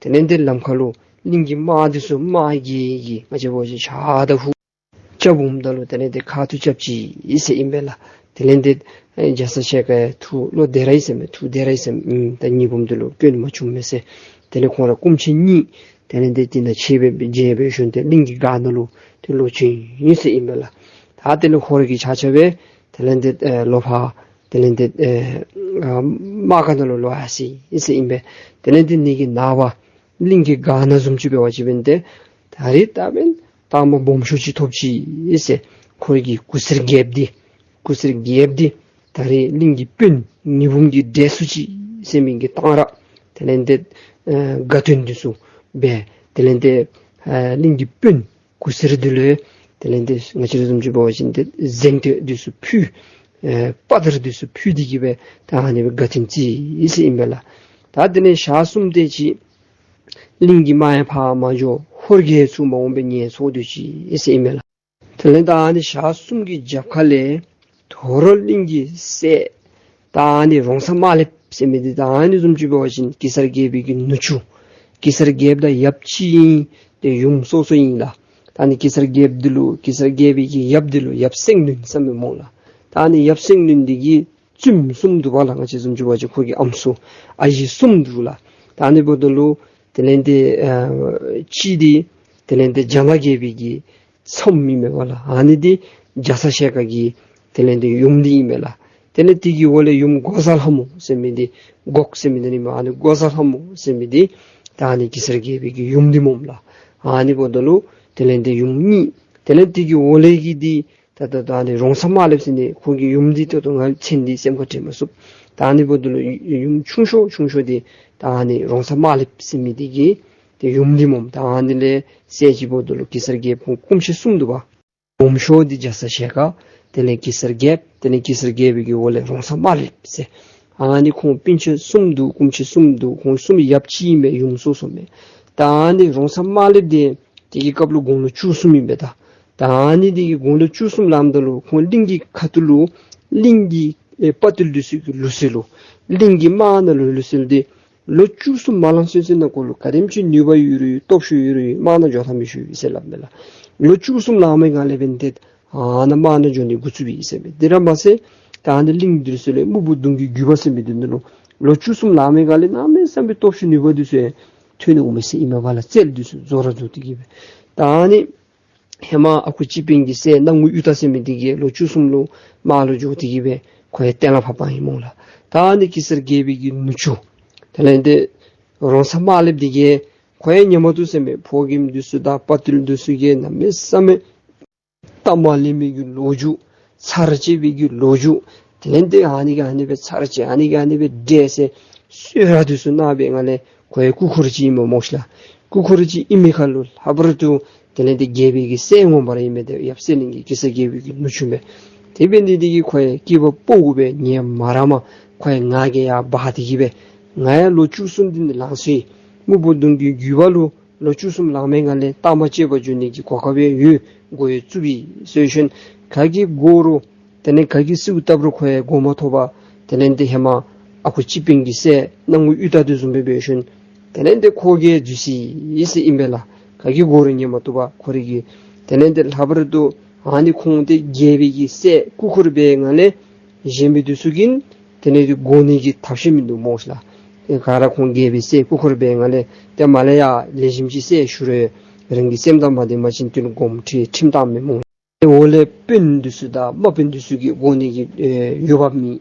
དེ་ལས་འདི་ལམ་ཁ་ལུ་གླིང་གི་དམག་འདི་ཚུ་དམག་གིས་གིས་ང་བཅས་འབད་བ་ཅིན་ཤ་དང་ཧུ་རྐྱབ་འོངམ་ད་ལུ་དེ་ལས་འདི་ཁ་ཐུག་རྐྱབ་ཅི་ཟེར་ཨིན་པས་ལགས། དེ་ལས་འདི་ཨེ་རྒྱ་ཚ་ཞལ་དཀར་ཐུགས་བློ་བདེ་ར་ཡི་ཟེར་མས། ཐུགས་བདེ་ར་ཡི་ཟེར་མས། ཨུམ་ད་ཉི་འབུམ་འདི་ལུ་སྐྱོན་མ་བྱུང་མས་ཟེར། དེ་ལས་ཁོང་ར་སྐུ་མཆེད་གཉིས་དེ་ལས་འདི་དེ་ནང་ཕྱད་སྦེ་མཇལ་སྦེ་ཞིནམ་དེ་གླིང་གི་སྒར་ནང་ལུ་དེ་ལོག་བྱོན་ཡི་ཟེར་ཨིན་པས་ལགས། ད་དེ་ལས་ཧོར་གྱི་ཆ་ཁྱབ་སྦེ་དེ་ལས་འདི་ཨེ་ལོག་ཕར་དེ་ལས་འདི་ཨེ་ཨ་དམག་སྒར་ནང་ལུ་ལོག་ཡར་སོ་ཡི་ཟེར་ཨིན་པས། དེ་ལས་འདི་ནི་གི་ནངས་པ་གླིང་གི་སྒར་ནང་བཟུམ་ཅིག་འབད་བ་ཅིན་འབདན་ཏེ་ད་རིས་ད་འབདན་རྟགས་མ་སྦོམ་ཤོས་ཅིག་ཐོབ་ཅི་ཟེར། ཁོ་གི་གུར་སེར་རྒྱལཔོ་འདི་གུར་སེར་རྒྱལཔོ་འདི་ད་རིས་གླིང་གི་དཔོན་ཉི་འབུམ་གྱི་གྲལ་ཚུད་ཅི་ཟེར་མི་གི་གཏང་རག་དེ་ལས་འདི་ཨེ་དགའ་སྟོན་འདི་ཚུ་འབད་དེ་ལས་འདི་ཨེ་གླིང་གི་དཔོན་གུར་སེར་འདི་ལུ་དེ་ལས་འདི་ང་བཅས་ར་བཟུམ་ཅིག་འབད་བ་ཅིན་འདི་གཟེངས་བསྟོད་འདི་ཚུ་ཕུལ། ཨེ་དཔའ་དར་འདི་ཚུ་ཕུལ་ཏེ་གིས་སྦེ་ད་ཨ་ནི་སྦེ་དགའ་སྟོན་བརྩི་ཡི་ཟེར་ཨིན་པས་ལགས། ད་དེ་ལས་ཞག་གསུམ་དེ་ཅིག་གླིང་གི་དམག་ཡང་ཕར་མ་འགྱོ། ཧོར་གྱིས་ཚུར་མ་འོང་པའི་ཉེན་ཚོར་སྡོད་ཅི་ཟེར་ཨིན་པས་ལགས། དེ་ལས་ད་ཨ་ནི་ཞག་གསུམ་གྱི་རྒྱབ་ཁ་ལས་དོ་རུང་གླིང་གི་སྲས་ད་ཨ་ནི་རོང་ཚ་དམར་ལེབ་ཟེར་མི་འདི་ད་ཨ་ནི་བཟུམ་ཅིག་འབད་བ་ཅིན་གེ་སར་རྒྱལ་པོའི་གི་ནུ་གཅུང་། གེ་སར་རྒྱལཔོ་དང་ཡབ་གཅིག་ཨིན། ཏེ་ཡུམ་སོ་སོ་ཨིན་ལགས། ད་ཨ་ནི་གེ་སར་རྒྱལཔོ་འདི་ལུ་གེ་སར་རྒྱལ་པོའི་གི་ཡབ་འདི་ལུ་ཡབ་སེང་བློན་ཟེར་མི་སྨོ་ལགས། ད་ཨ་ནི་ཡབ་སེང་བློན་འདི་གི་བཙུནམོ་གསུམ་འདུག་པ་ལགས། ང་བཅས་བཟུམ་ཅིག་འབད་བ་ཅིན་ཁོ་གི་ཨམ་སྲུ་ཨ་ཞེ་གསུམ་འདུག་ལགས། ད་ཨ་ནི་འབདཝ་ད་ལུ་དེ་ལས་འདི་ཨ་གཅིག་འདི་དེ་ལས་འདི་རྒྱ་ནག་རྒྱལ་པོའི་གི་ཚམོ་ཨིན་མས་པ་ལགས། ཨ་ནི་འདི་རྒྱ་ཚ་ཞལ་དཀར་གྱི་དེ་ལས་འདི་ཡུམ་འདི་ཨིན་མས་ལགས། དེ་ལས་དེ་གི་འོག་ལས་ཡུམ་འགོག་བཟའ་ལྷ་མོ་ཟེར་མི་འདི་འགོག་ཟེར་མི་འདི་ཨིན་མས། ཨ་ནི་འགོག་བཟའ་ལྷ་མོ་ཟེར་མི་འདི་ད་ཨ་ནི་གེ་སར་རྒྱལ་པོའི་གི་ཡུམ་འདི་སྨོ་ལགས། ཨ་ནི་འབདཝ་ད་ལུ་དེ་ལས་འདི་ཡུམ་གཉིས། དེ་ལས་དེ་གི་འོག་ལས་ཀྱི་འདི་ད་ད་ད་ཨ་ནི་རོང་ཚ་དམར་ལེབ་ཟེར་ནི་ཁོ་གི་ཡུམ་འདི་ད་ལྟོ་ང་མཚན་འདི་སེམས་ཁར་དྲན་མ་ཚུགས། ད་ཨ་ནི་འབདཝ་ད་ལུ་ཡུམ་ཆུང་ཤོས་ཆུང་ཤོས་འདི་ད་ཨ་ནི་རོང་ཚ་དམར་ལེབ་ཟེར་མི་འདི་གི་ཏེ་ཡུམ་འདི་སྨོ། ད་ཨ་ནི་ལས་སྲས་ཅིག་འབདཝ་ད་ལུ་གེ་སར་རྒྱལཔོ་སྐུ་མཆེད་གསུམ་འདུག་པ། སྦོམ་ཤོས་འདི་རྒྱ་ཚ་ཞལ་དཀར། དེ་ལས་གེ་སར་རྒྱལཔོ། དེ་ལས་གེ་སར་རྒྱལ་པོའི་གི་འོག་ལས་རོང་ཚ་དམར་ལེབ་ཟེར། ཨ་ནི་ཁོང་སྤུན་མཆེད་གསུམ་འདུག། སྐུ་མཆེད་གསུམ་འདུག། ཁོང་གསུམ་ཡབ་གཅིག་ཨིན་མས། ཡུམ་སོ་སོ་མས། ད་ཨ་ནི་རོང་ཚ་དམར་ལེབ་འདི་དེ་གི་སྐབས་ལུ་དགུང་ལོ་བཅུ་གསུམ་ཨིན་པས་ད། ད་ཨ་ནི་དེ་གི་དགུང་ལོ་བཅུ་གསུམ་ལངམ་ད་ལུ་ཁོང་གླིང་གི་ཁ་ཐུག་ལུ་གླིང་གི་ཨེ་དཔའ་བརྟུལ་འདི་ཚུ་གི་ལུགས་སྲོལ་ལུ་གླིང་གི་དམག་ནང་ལུ་ལུགས་སྲོལ་འདི་ལོ་བཅུ་གསུམ་མ་ལང་ཚུན་ཚོད་ནང་འཁོད་ལུ་ག་དེམ་ཅིག་ནུས་པ་ཡོད་རུང་ཡོད་སྟོབས་ཤུགས་ཡོད་རུང་ཡོད་དམག་ནང་འགྱོ་ཐབས་མི་ཆོག་ཟེར་སླབ་མས་ལགས། ལོ་བཅུ་གསུམ་ལང་མི་ག་ལས་འབདན་ཏེ་ཨ་ནཱ་དམག་ནང་འགྱོ་ནི་འགོ་བཙུགས་པས་ཟེར་མས། དེ་ར་མ་ཚད་ད་ཨ་ནི་གླིང་འདི་ཚུ་ལས་སྨུག་པོ་གདོང་གི་རྒྱུད་པ་ཟེར་མི་འདི་ནང་ལུ་ལོ་བཅུ་གསུམ་ལང་མི་ག་ལས་གནམ་མེད་ས་མེད་སྟོབས་ཤུགས་ནུས་པ་འདི་ཚུ་ཐོན་ནི་འོང་མས་ཟེར་ཨིན་མས་པ་ལགས། རྩལ་འདི་ཚུ་རྫོགས་ར་རྫོགས་ཏེ་གིས་སྦེ། ད་ཨ་ནི་ཧེ་མ་ཨ་ཁུ་སྤྱི་དཔོན་གྱི་སྲས་སྣང་ངུ་གཡུ་སྟག་ཟེར་མི་འདི་གིས་ལོ་བཅུ་གསུམ་ལུ་དམག་ལུ་འགྱོ་སྟེ་གིས་སྦེ་ཁོ་ཡང་གཏན་ལ་ཕབ་པ་ཨིན་སྨོ་ལགས། ད་ཨ་ནི་གེ་སར་རྒྱལ་པོའི་གི་ནུ་གཅུང་དེ་ལས་འདི་རོང་ཚ་དམར་ལེབ་འདི་གིས་ཁོ་ཡང་ཉན་མ་བཏུབ་ཟེར་མས། ཕོ་རྒནམ་འདི་ཚུ་དང་དཔའ་བརྟུལ་འདི་ཚུ་གིས་གནམ་མེད་ས་མེད་སྟབས་མ་ལེགས་མི་གི་ལོ་རྒྱུས། ཚར་བཅད་པའི་གི་ལོ་རྒྱུས། དེ་ལས་འདི་ཨ་ནི་གིས་ཨ་ནི་སྦེ་ཚར་བཅད། ཨ་ནི་གིས་ཨ་ནི་སྦེ་འདྲེ་ཟེར་གསོལ་རས་འདི་ཚུ་གནང་བའི་ངང་ལས་ཁོ་ཡང་སྐུ་འཁོར་ཅིག་ཨིན་མས་སྨོ་ཤི་ལགས། སྐུ་འཁོར་ཅིག་ཨིན་མི་ཁར་ལུ་ལྷག་པར་དུ་དེ་ལས་འདི་རྒྱལ་པོའི་གི་སྲས་ངོ་མ་ར་ཨིན་མས། ཏེ་ཡབ་སེང་བློན་གྱི་གེ་སར་རྒྱལ་པོའི་གི་ནུ་གཅུང་མས། དེ་འབད་ནི་འདི་གིས་ཁོ་ཡང་སྐྱེ་བ་ཕོ་དགུ་སྦེ་ངལ་མ་རངསམ་ཁོ་ཡང་ང་རྒྱལ་ཡར་འབག་སྟེ་གིས་སྦེ་ང་ཡང་ལོ་བཅུ་གསུམ་འདི་ནི་ལང་སོ་ཡི། སྨུག་པོ་གདོང་གི་རྒྱུད་པ་ལུ་ལོ་བཅུ་གསུམ་ལང་མི་ག་ལས་རྟགས་མ་བཅད་པར་འགྱོ་ནི་གི་གོ་སྐབས་ཡང་ཡོད། འགོ་ཡང་བཙུགས་པས་ཟེར་ཞིནམ་ག་གིས་འགོག་རུང་དེ་ལས་ག་གིས་གསོལཝ་བཏབ་རུང་ཁོ་ཡང་འགོག་མ་ཐུབ་པར་དེ་ལས་འདི་ཧེ་མ་ཨ་ཁུ་སྤྱི་དཔོན་གྱི་སྲས་སྣང་ངུ་གཡུ་སྟག་འདི་བཟུམ་སྦེ་འབད་ཞིནམ་དེ་ལས་འདི་ཁོ་གིས་འཛོལ་སོ་ཡི་ཟེར་ཨིན་པས་ལགས། ག་གིས་འགོག་རུང་ཉན་མ་བཏུབ་པར་ཁོ་རའི་གི་དེ་ལས་འདི་ལྷག་པར་དུ་ཨ་ནི་ཁོང་འདི་རྒྱལ་པོའི་གི་སྲས་སྐུ་འཁོར་འབད་བའི་ངང་ལས་གཞན་མི་འདི་ཚུ་གིས་དེ་ལས་འདི་འགོག་ནི་གི་ཐབས་ཤེས་མིན་འདུག་སྨོ་ཤི་ལགས། ག་ར་ཁོང་རྒྱལ་པོའི་སྲས་སྐུ་འཁོར་འབད་བའི་ངང་ལས་ཏེ་མར་ལས་ཡར་ལེགས་ཤོམ་ཅིག་སྲས་ཞུ་རུང་རང་གི་སེམས་དང་མ་ལྡན་པ་ཅིན་དེ་ལུ་དགོངསམ་ཁྲེལ་ཁྲིམས་བཏང་མི་སྨོ། འོག་ལས་དཔོན་འདི་ཚུ་དང་དམག་དཔོན་འདི་ཚུ་གིས་དགོ་ནི་གི་ཨེ་འོས་འབབ་མེད།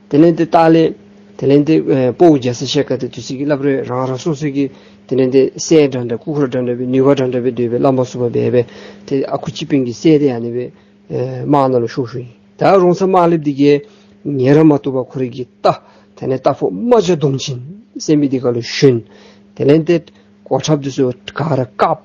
དེ་ལས་ཏེ་ལྟག་ལས་དེ་ལས་ཏེ་ཨེ་དཔའ་བོ་རྒྱ་ཚ་ཞལ་དཀར་དང་དེ་ཚུ་གིས་སླབ་རུང་རང་རང་སོ་སོ་གི་དེ་ལས་ཏེ་སྲས་འདྲ་འདྲ་སྐུ་འཁོར་འདྲ་འདྲ་སྦེ་ནུས་པ་འདྲ་འདྲ་སྦེ་སྡོད་པའི་བླམ་པ་ཚུ་སྦེ་འབད་སྦེ་ཏེ་ཨ་ཁུ་སྤྱི་དཔོན་གྱི་སྲས་དེ་ཨ་ནི་སྦེ་ཨེ་དམག་ནང་ལུ་ཤོར་ཤོར་ཡི། ད་རོང་ཚ་དམར་ལེབ་འདི་གིས་ཉེ་ར་མ་བཏུབ་པར་ཁོ་རའི་གི་རྟ་དེ་ལས་རྟ་ཕོ་རྨ་བྱ་གདོང་ཅན་ཟེར་མི་འདི་ཁར་ལུ་ཞོན། དེ་ལས་ཏེ་གོ་ཁྲབ་འདི་ཚུ་ག་ར་བཀབ།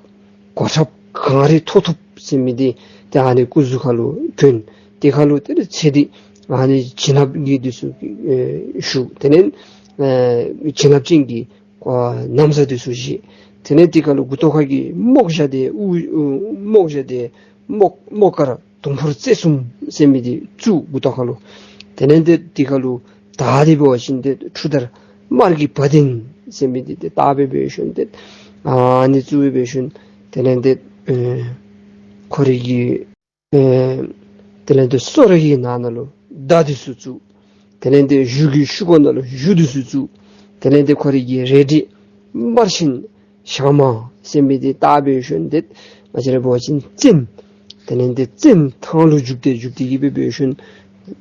གོ་ཁྲབ་གངས་རི་མཐོ་ཐུབ་ཟེར་མི་འདི་ཏེ་ཨ་ནི་སྐུ་གཟུགས་ཁར་ལུ་གྱོན། དེ་ཁར་ལུ་དེ་ལས་ཚེ་འདི་ཨ་ནི་བྱིན་རླབས་ཀྱི་འདི་ཚུ་ཨེ་ཞུགས། དེ་ལས་ཨེ་བྱིན་རླབས་ཅན་གྱི་ཨ་ན་བཟའ་འདི་ཚུ་བཞེས། དེ་ལས་དེ་ཁར་ལུ་མགུ་ཏོ་ཁ་གི་རྨོག་ཞྭ་དེ་དབུ་རྨོག་ཞྭ་དེ་རྨོག་རྨོག་དཀར་དུང་ཕོར་རྩེ་གསུམ་ཟེར་མི་འདི་བཙུགས་མགུ་ཏོ་ཁར་ལུ། དེ་ལས་ཏེ་དེ་ཁར་ལུ་དར་འདི་འབད་བ་ཅིན་ཏེ་འཕྲུལ་དར་དམར་གྱི་བ་དན་ཟེར་མི་འདི་ཏེ་བཏགས་སྦེ་འབད་ཞིནམ་ཏེ་ཨ་ནི་བཙུགས་སྦེ་འབད་ཞིནམ་དེ་ལས་ཏེ་ཨེ་ཁོ་རའི་གི་ཨེ་དེ་ལས་ཏེ་སོ་ར་གི་ནང་ན་ལུ་མདའ་འདི་ཚུ་བཙུགས། དེ་ལས་ཏེ་གཞུ་གི་གཞུ་གུ་ནང་ལུ་གཞུ་འདི་ཚུ་བཙུགས། དེ་ལས་ཏེ་ཁོ་རའི་གི་རལ་གྲི་དམར་ཞིང་ཞྭ་དམར་ཟེར་མི་འདི་བཏགས་སྦེ་ཞིནམ་ཏེ་ང་བཅས་ར་འབད་བ་ཅིན་བཙན། དེ་ལས་ཏེ་བཙན་ཐང་ལུ་འཇུག་སྟེ་འཇུག་སྟེ་གི་སྦེ་འབད་ཞིནམ་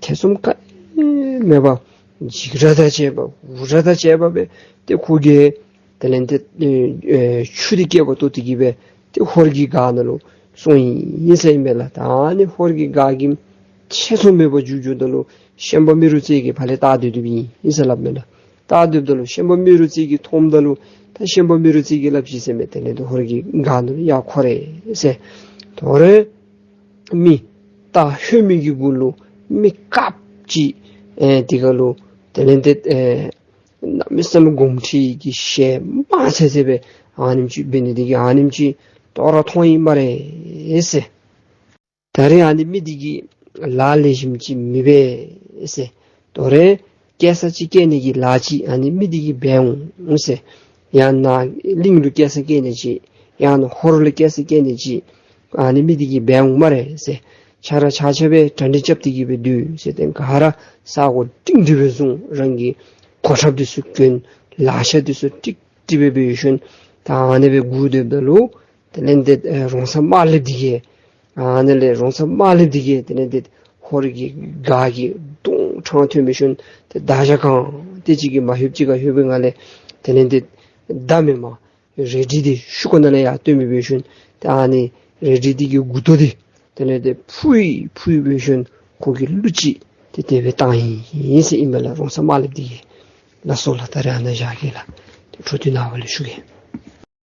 ཐེ་ཚོམ་ག་ནི་མེད་པར་འཇིགས་སྐྲག་དང་བཅས་པ་འུར་སྒྲ་དང་བཅས་པ་སྦེ་ཏེ་ཁོ་གིས་དེ་ལས་ཏེ་ཨེ་ཨེ་ཆུ་འདི་སྐེད་པ་བཏོག་སྟེ་གི་སྦེ་ཏེ་ཧོར་གྱི་སྒར་ནང་ལུ་སོང་ཡི་ཟེར་ཨིན་མས་ལགས། ད་ཨ་ནི་ཧོར་གྱི་སྒར་གྱི་ཐེ་ཚོམ་མེད་པར་རྒྱུག་རྒྱུགཔ་ད་ལུ་ཤན་པ་རྨེ་རུ་རྩེ་གིས་ཕར་ལས་བལྟ་སྡོད་སྡོདཔ་ཨིན་ཟེར་སླབ་མས་ལགས། བལྟ་སྡོདཔ་ད་ལུ་ཤན་པ་རྨེ་རུ་རྩེ་གིས་མཐོངམ་ད་ལུ་ད་ཤན་པ་རྨེ་རུ་རྩེ་གིས་སླབ་ཅི་ཟེར་མས། དེ་ལས་ཏེ་ཧོར་གྱི་སྒར་ནང་ལུ་ཡ་ཁོ་རེ་ཟེར། དོ་རུང་མི་རྟ་ལྷོད་མི་གི་གུ་ལུ་མི་དཀརཔོ་ཅིག་ཨེ་དེ་ཁར་ལུ་དེ་ལས་ཏེ་ཨེ་གནམ་མེད་ས་མེད་དགོང་ཁྲི་གི་ཞལ་དམར་ཚེར་ཚེར་སྦེ་ཨ་ནེམ་ཅིག་འབད་ནི་འདི་གིས་ཨ་ནེམ་ཅིག་དོ་རུང་མཐོང་ཡི་སྨ་རེ་ཟེར། ད་རེས་ཨ་ནི་མི་འདི་གིས་ལཱ་ལེགས་ཤོམ་ཅིག་མི་འབད་ཟེར། དོ་རུང་སྐྱེལ་ས་ཅིག་སྐྱེལ་ནི་གི་ལཱ་ཅིག་ཨ་ནི་མི་འདི་གིས་འབད་འོང་ཟེར། ཡང་ན་གླིང་ལུ་སྐྱེལ་ས་སྐྱེལ་ནི་ཅིག་ཡང་ན་ཧོར་ལུ་སྐྱེལ་ས་སྐྱེལ་ནི་ཅིག་ཨ་ནི་མི་འདི་གིས་འབད་འོང་སྨ་རེ་ཟེར། ཁྱེད་ར་ཆ་ཁྱབ་སྦེ་གྲ་སྒྲིག་རྐྱབ་སྟེ་གི་སྦེ་སྡོད་ཟེར། ཏེ་ག་ར་ས་གོ་སྒྲིང་སྒྲི་སྦེ་བཟུང་། རང་གི་གོ་ཁྲབ་འདི་ཚུ་གྱོན། ལག་ཆས་འདི་ཚུ་སྒྲིག་སྒྲི་སྦེ་འབད་ཞིནམ་ད་ཨ་ནི་སྦེ་སྒུག་སྡོདཔ་ད་ལུ་དེ་ལས་ཏེ་ཨེ་རོང་ཚ་དམར་ལེབ་འདི་གིས་ཨ་ནི་ལས་རོང་ཚ་དམར་ལེབ་འདི་གིས་དེ་ལས་ཏེ་ཧོར་གྱི་སྒར་གྱི་གདོང་ཕྲང་ཐོན་འབད་ཞིནམ་ཏེ་མདའ་ཞྭ་གང་དེ་ཅིག་གིས་མ་ལྷོདཔ་ཅིག་ཁར་ལྷོད་པའི་ངང་ལས་དེ་ལས་ཏེ་མདའ་མེན་པར་རལ་གྲི་འདི་གཞུ་གུ་ནང་ལས་ཡར་བཏོན་སྦེ་འབད་ཞིནམ་ཏེ་ཨ་ནི་རལ་གྲི་འདི་གི་མགུ་ཏོ་འདི་དེ་ལས་ཏེ་ཕུ་ཡི་ཕུ་ཡི་འབད་ཞིནམ་ཁོ་གིས་གླུ་ཅིག་ཏེ་དེ་སྦེ་བཏང་ཡི་ཟེར་ཨིན་མས་ལགས། རོང་ཚ་དམར་ལེབ་འདི་གིས། ལགས་སོ་ལགས། ད་རེས་ཨ་ནཱ་བཞག་གེ་ལགས། ཏེ་འཕྲོ་མཐུད་ནངས་པ་ལས་ཞུ་གེ།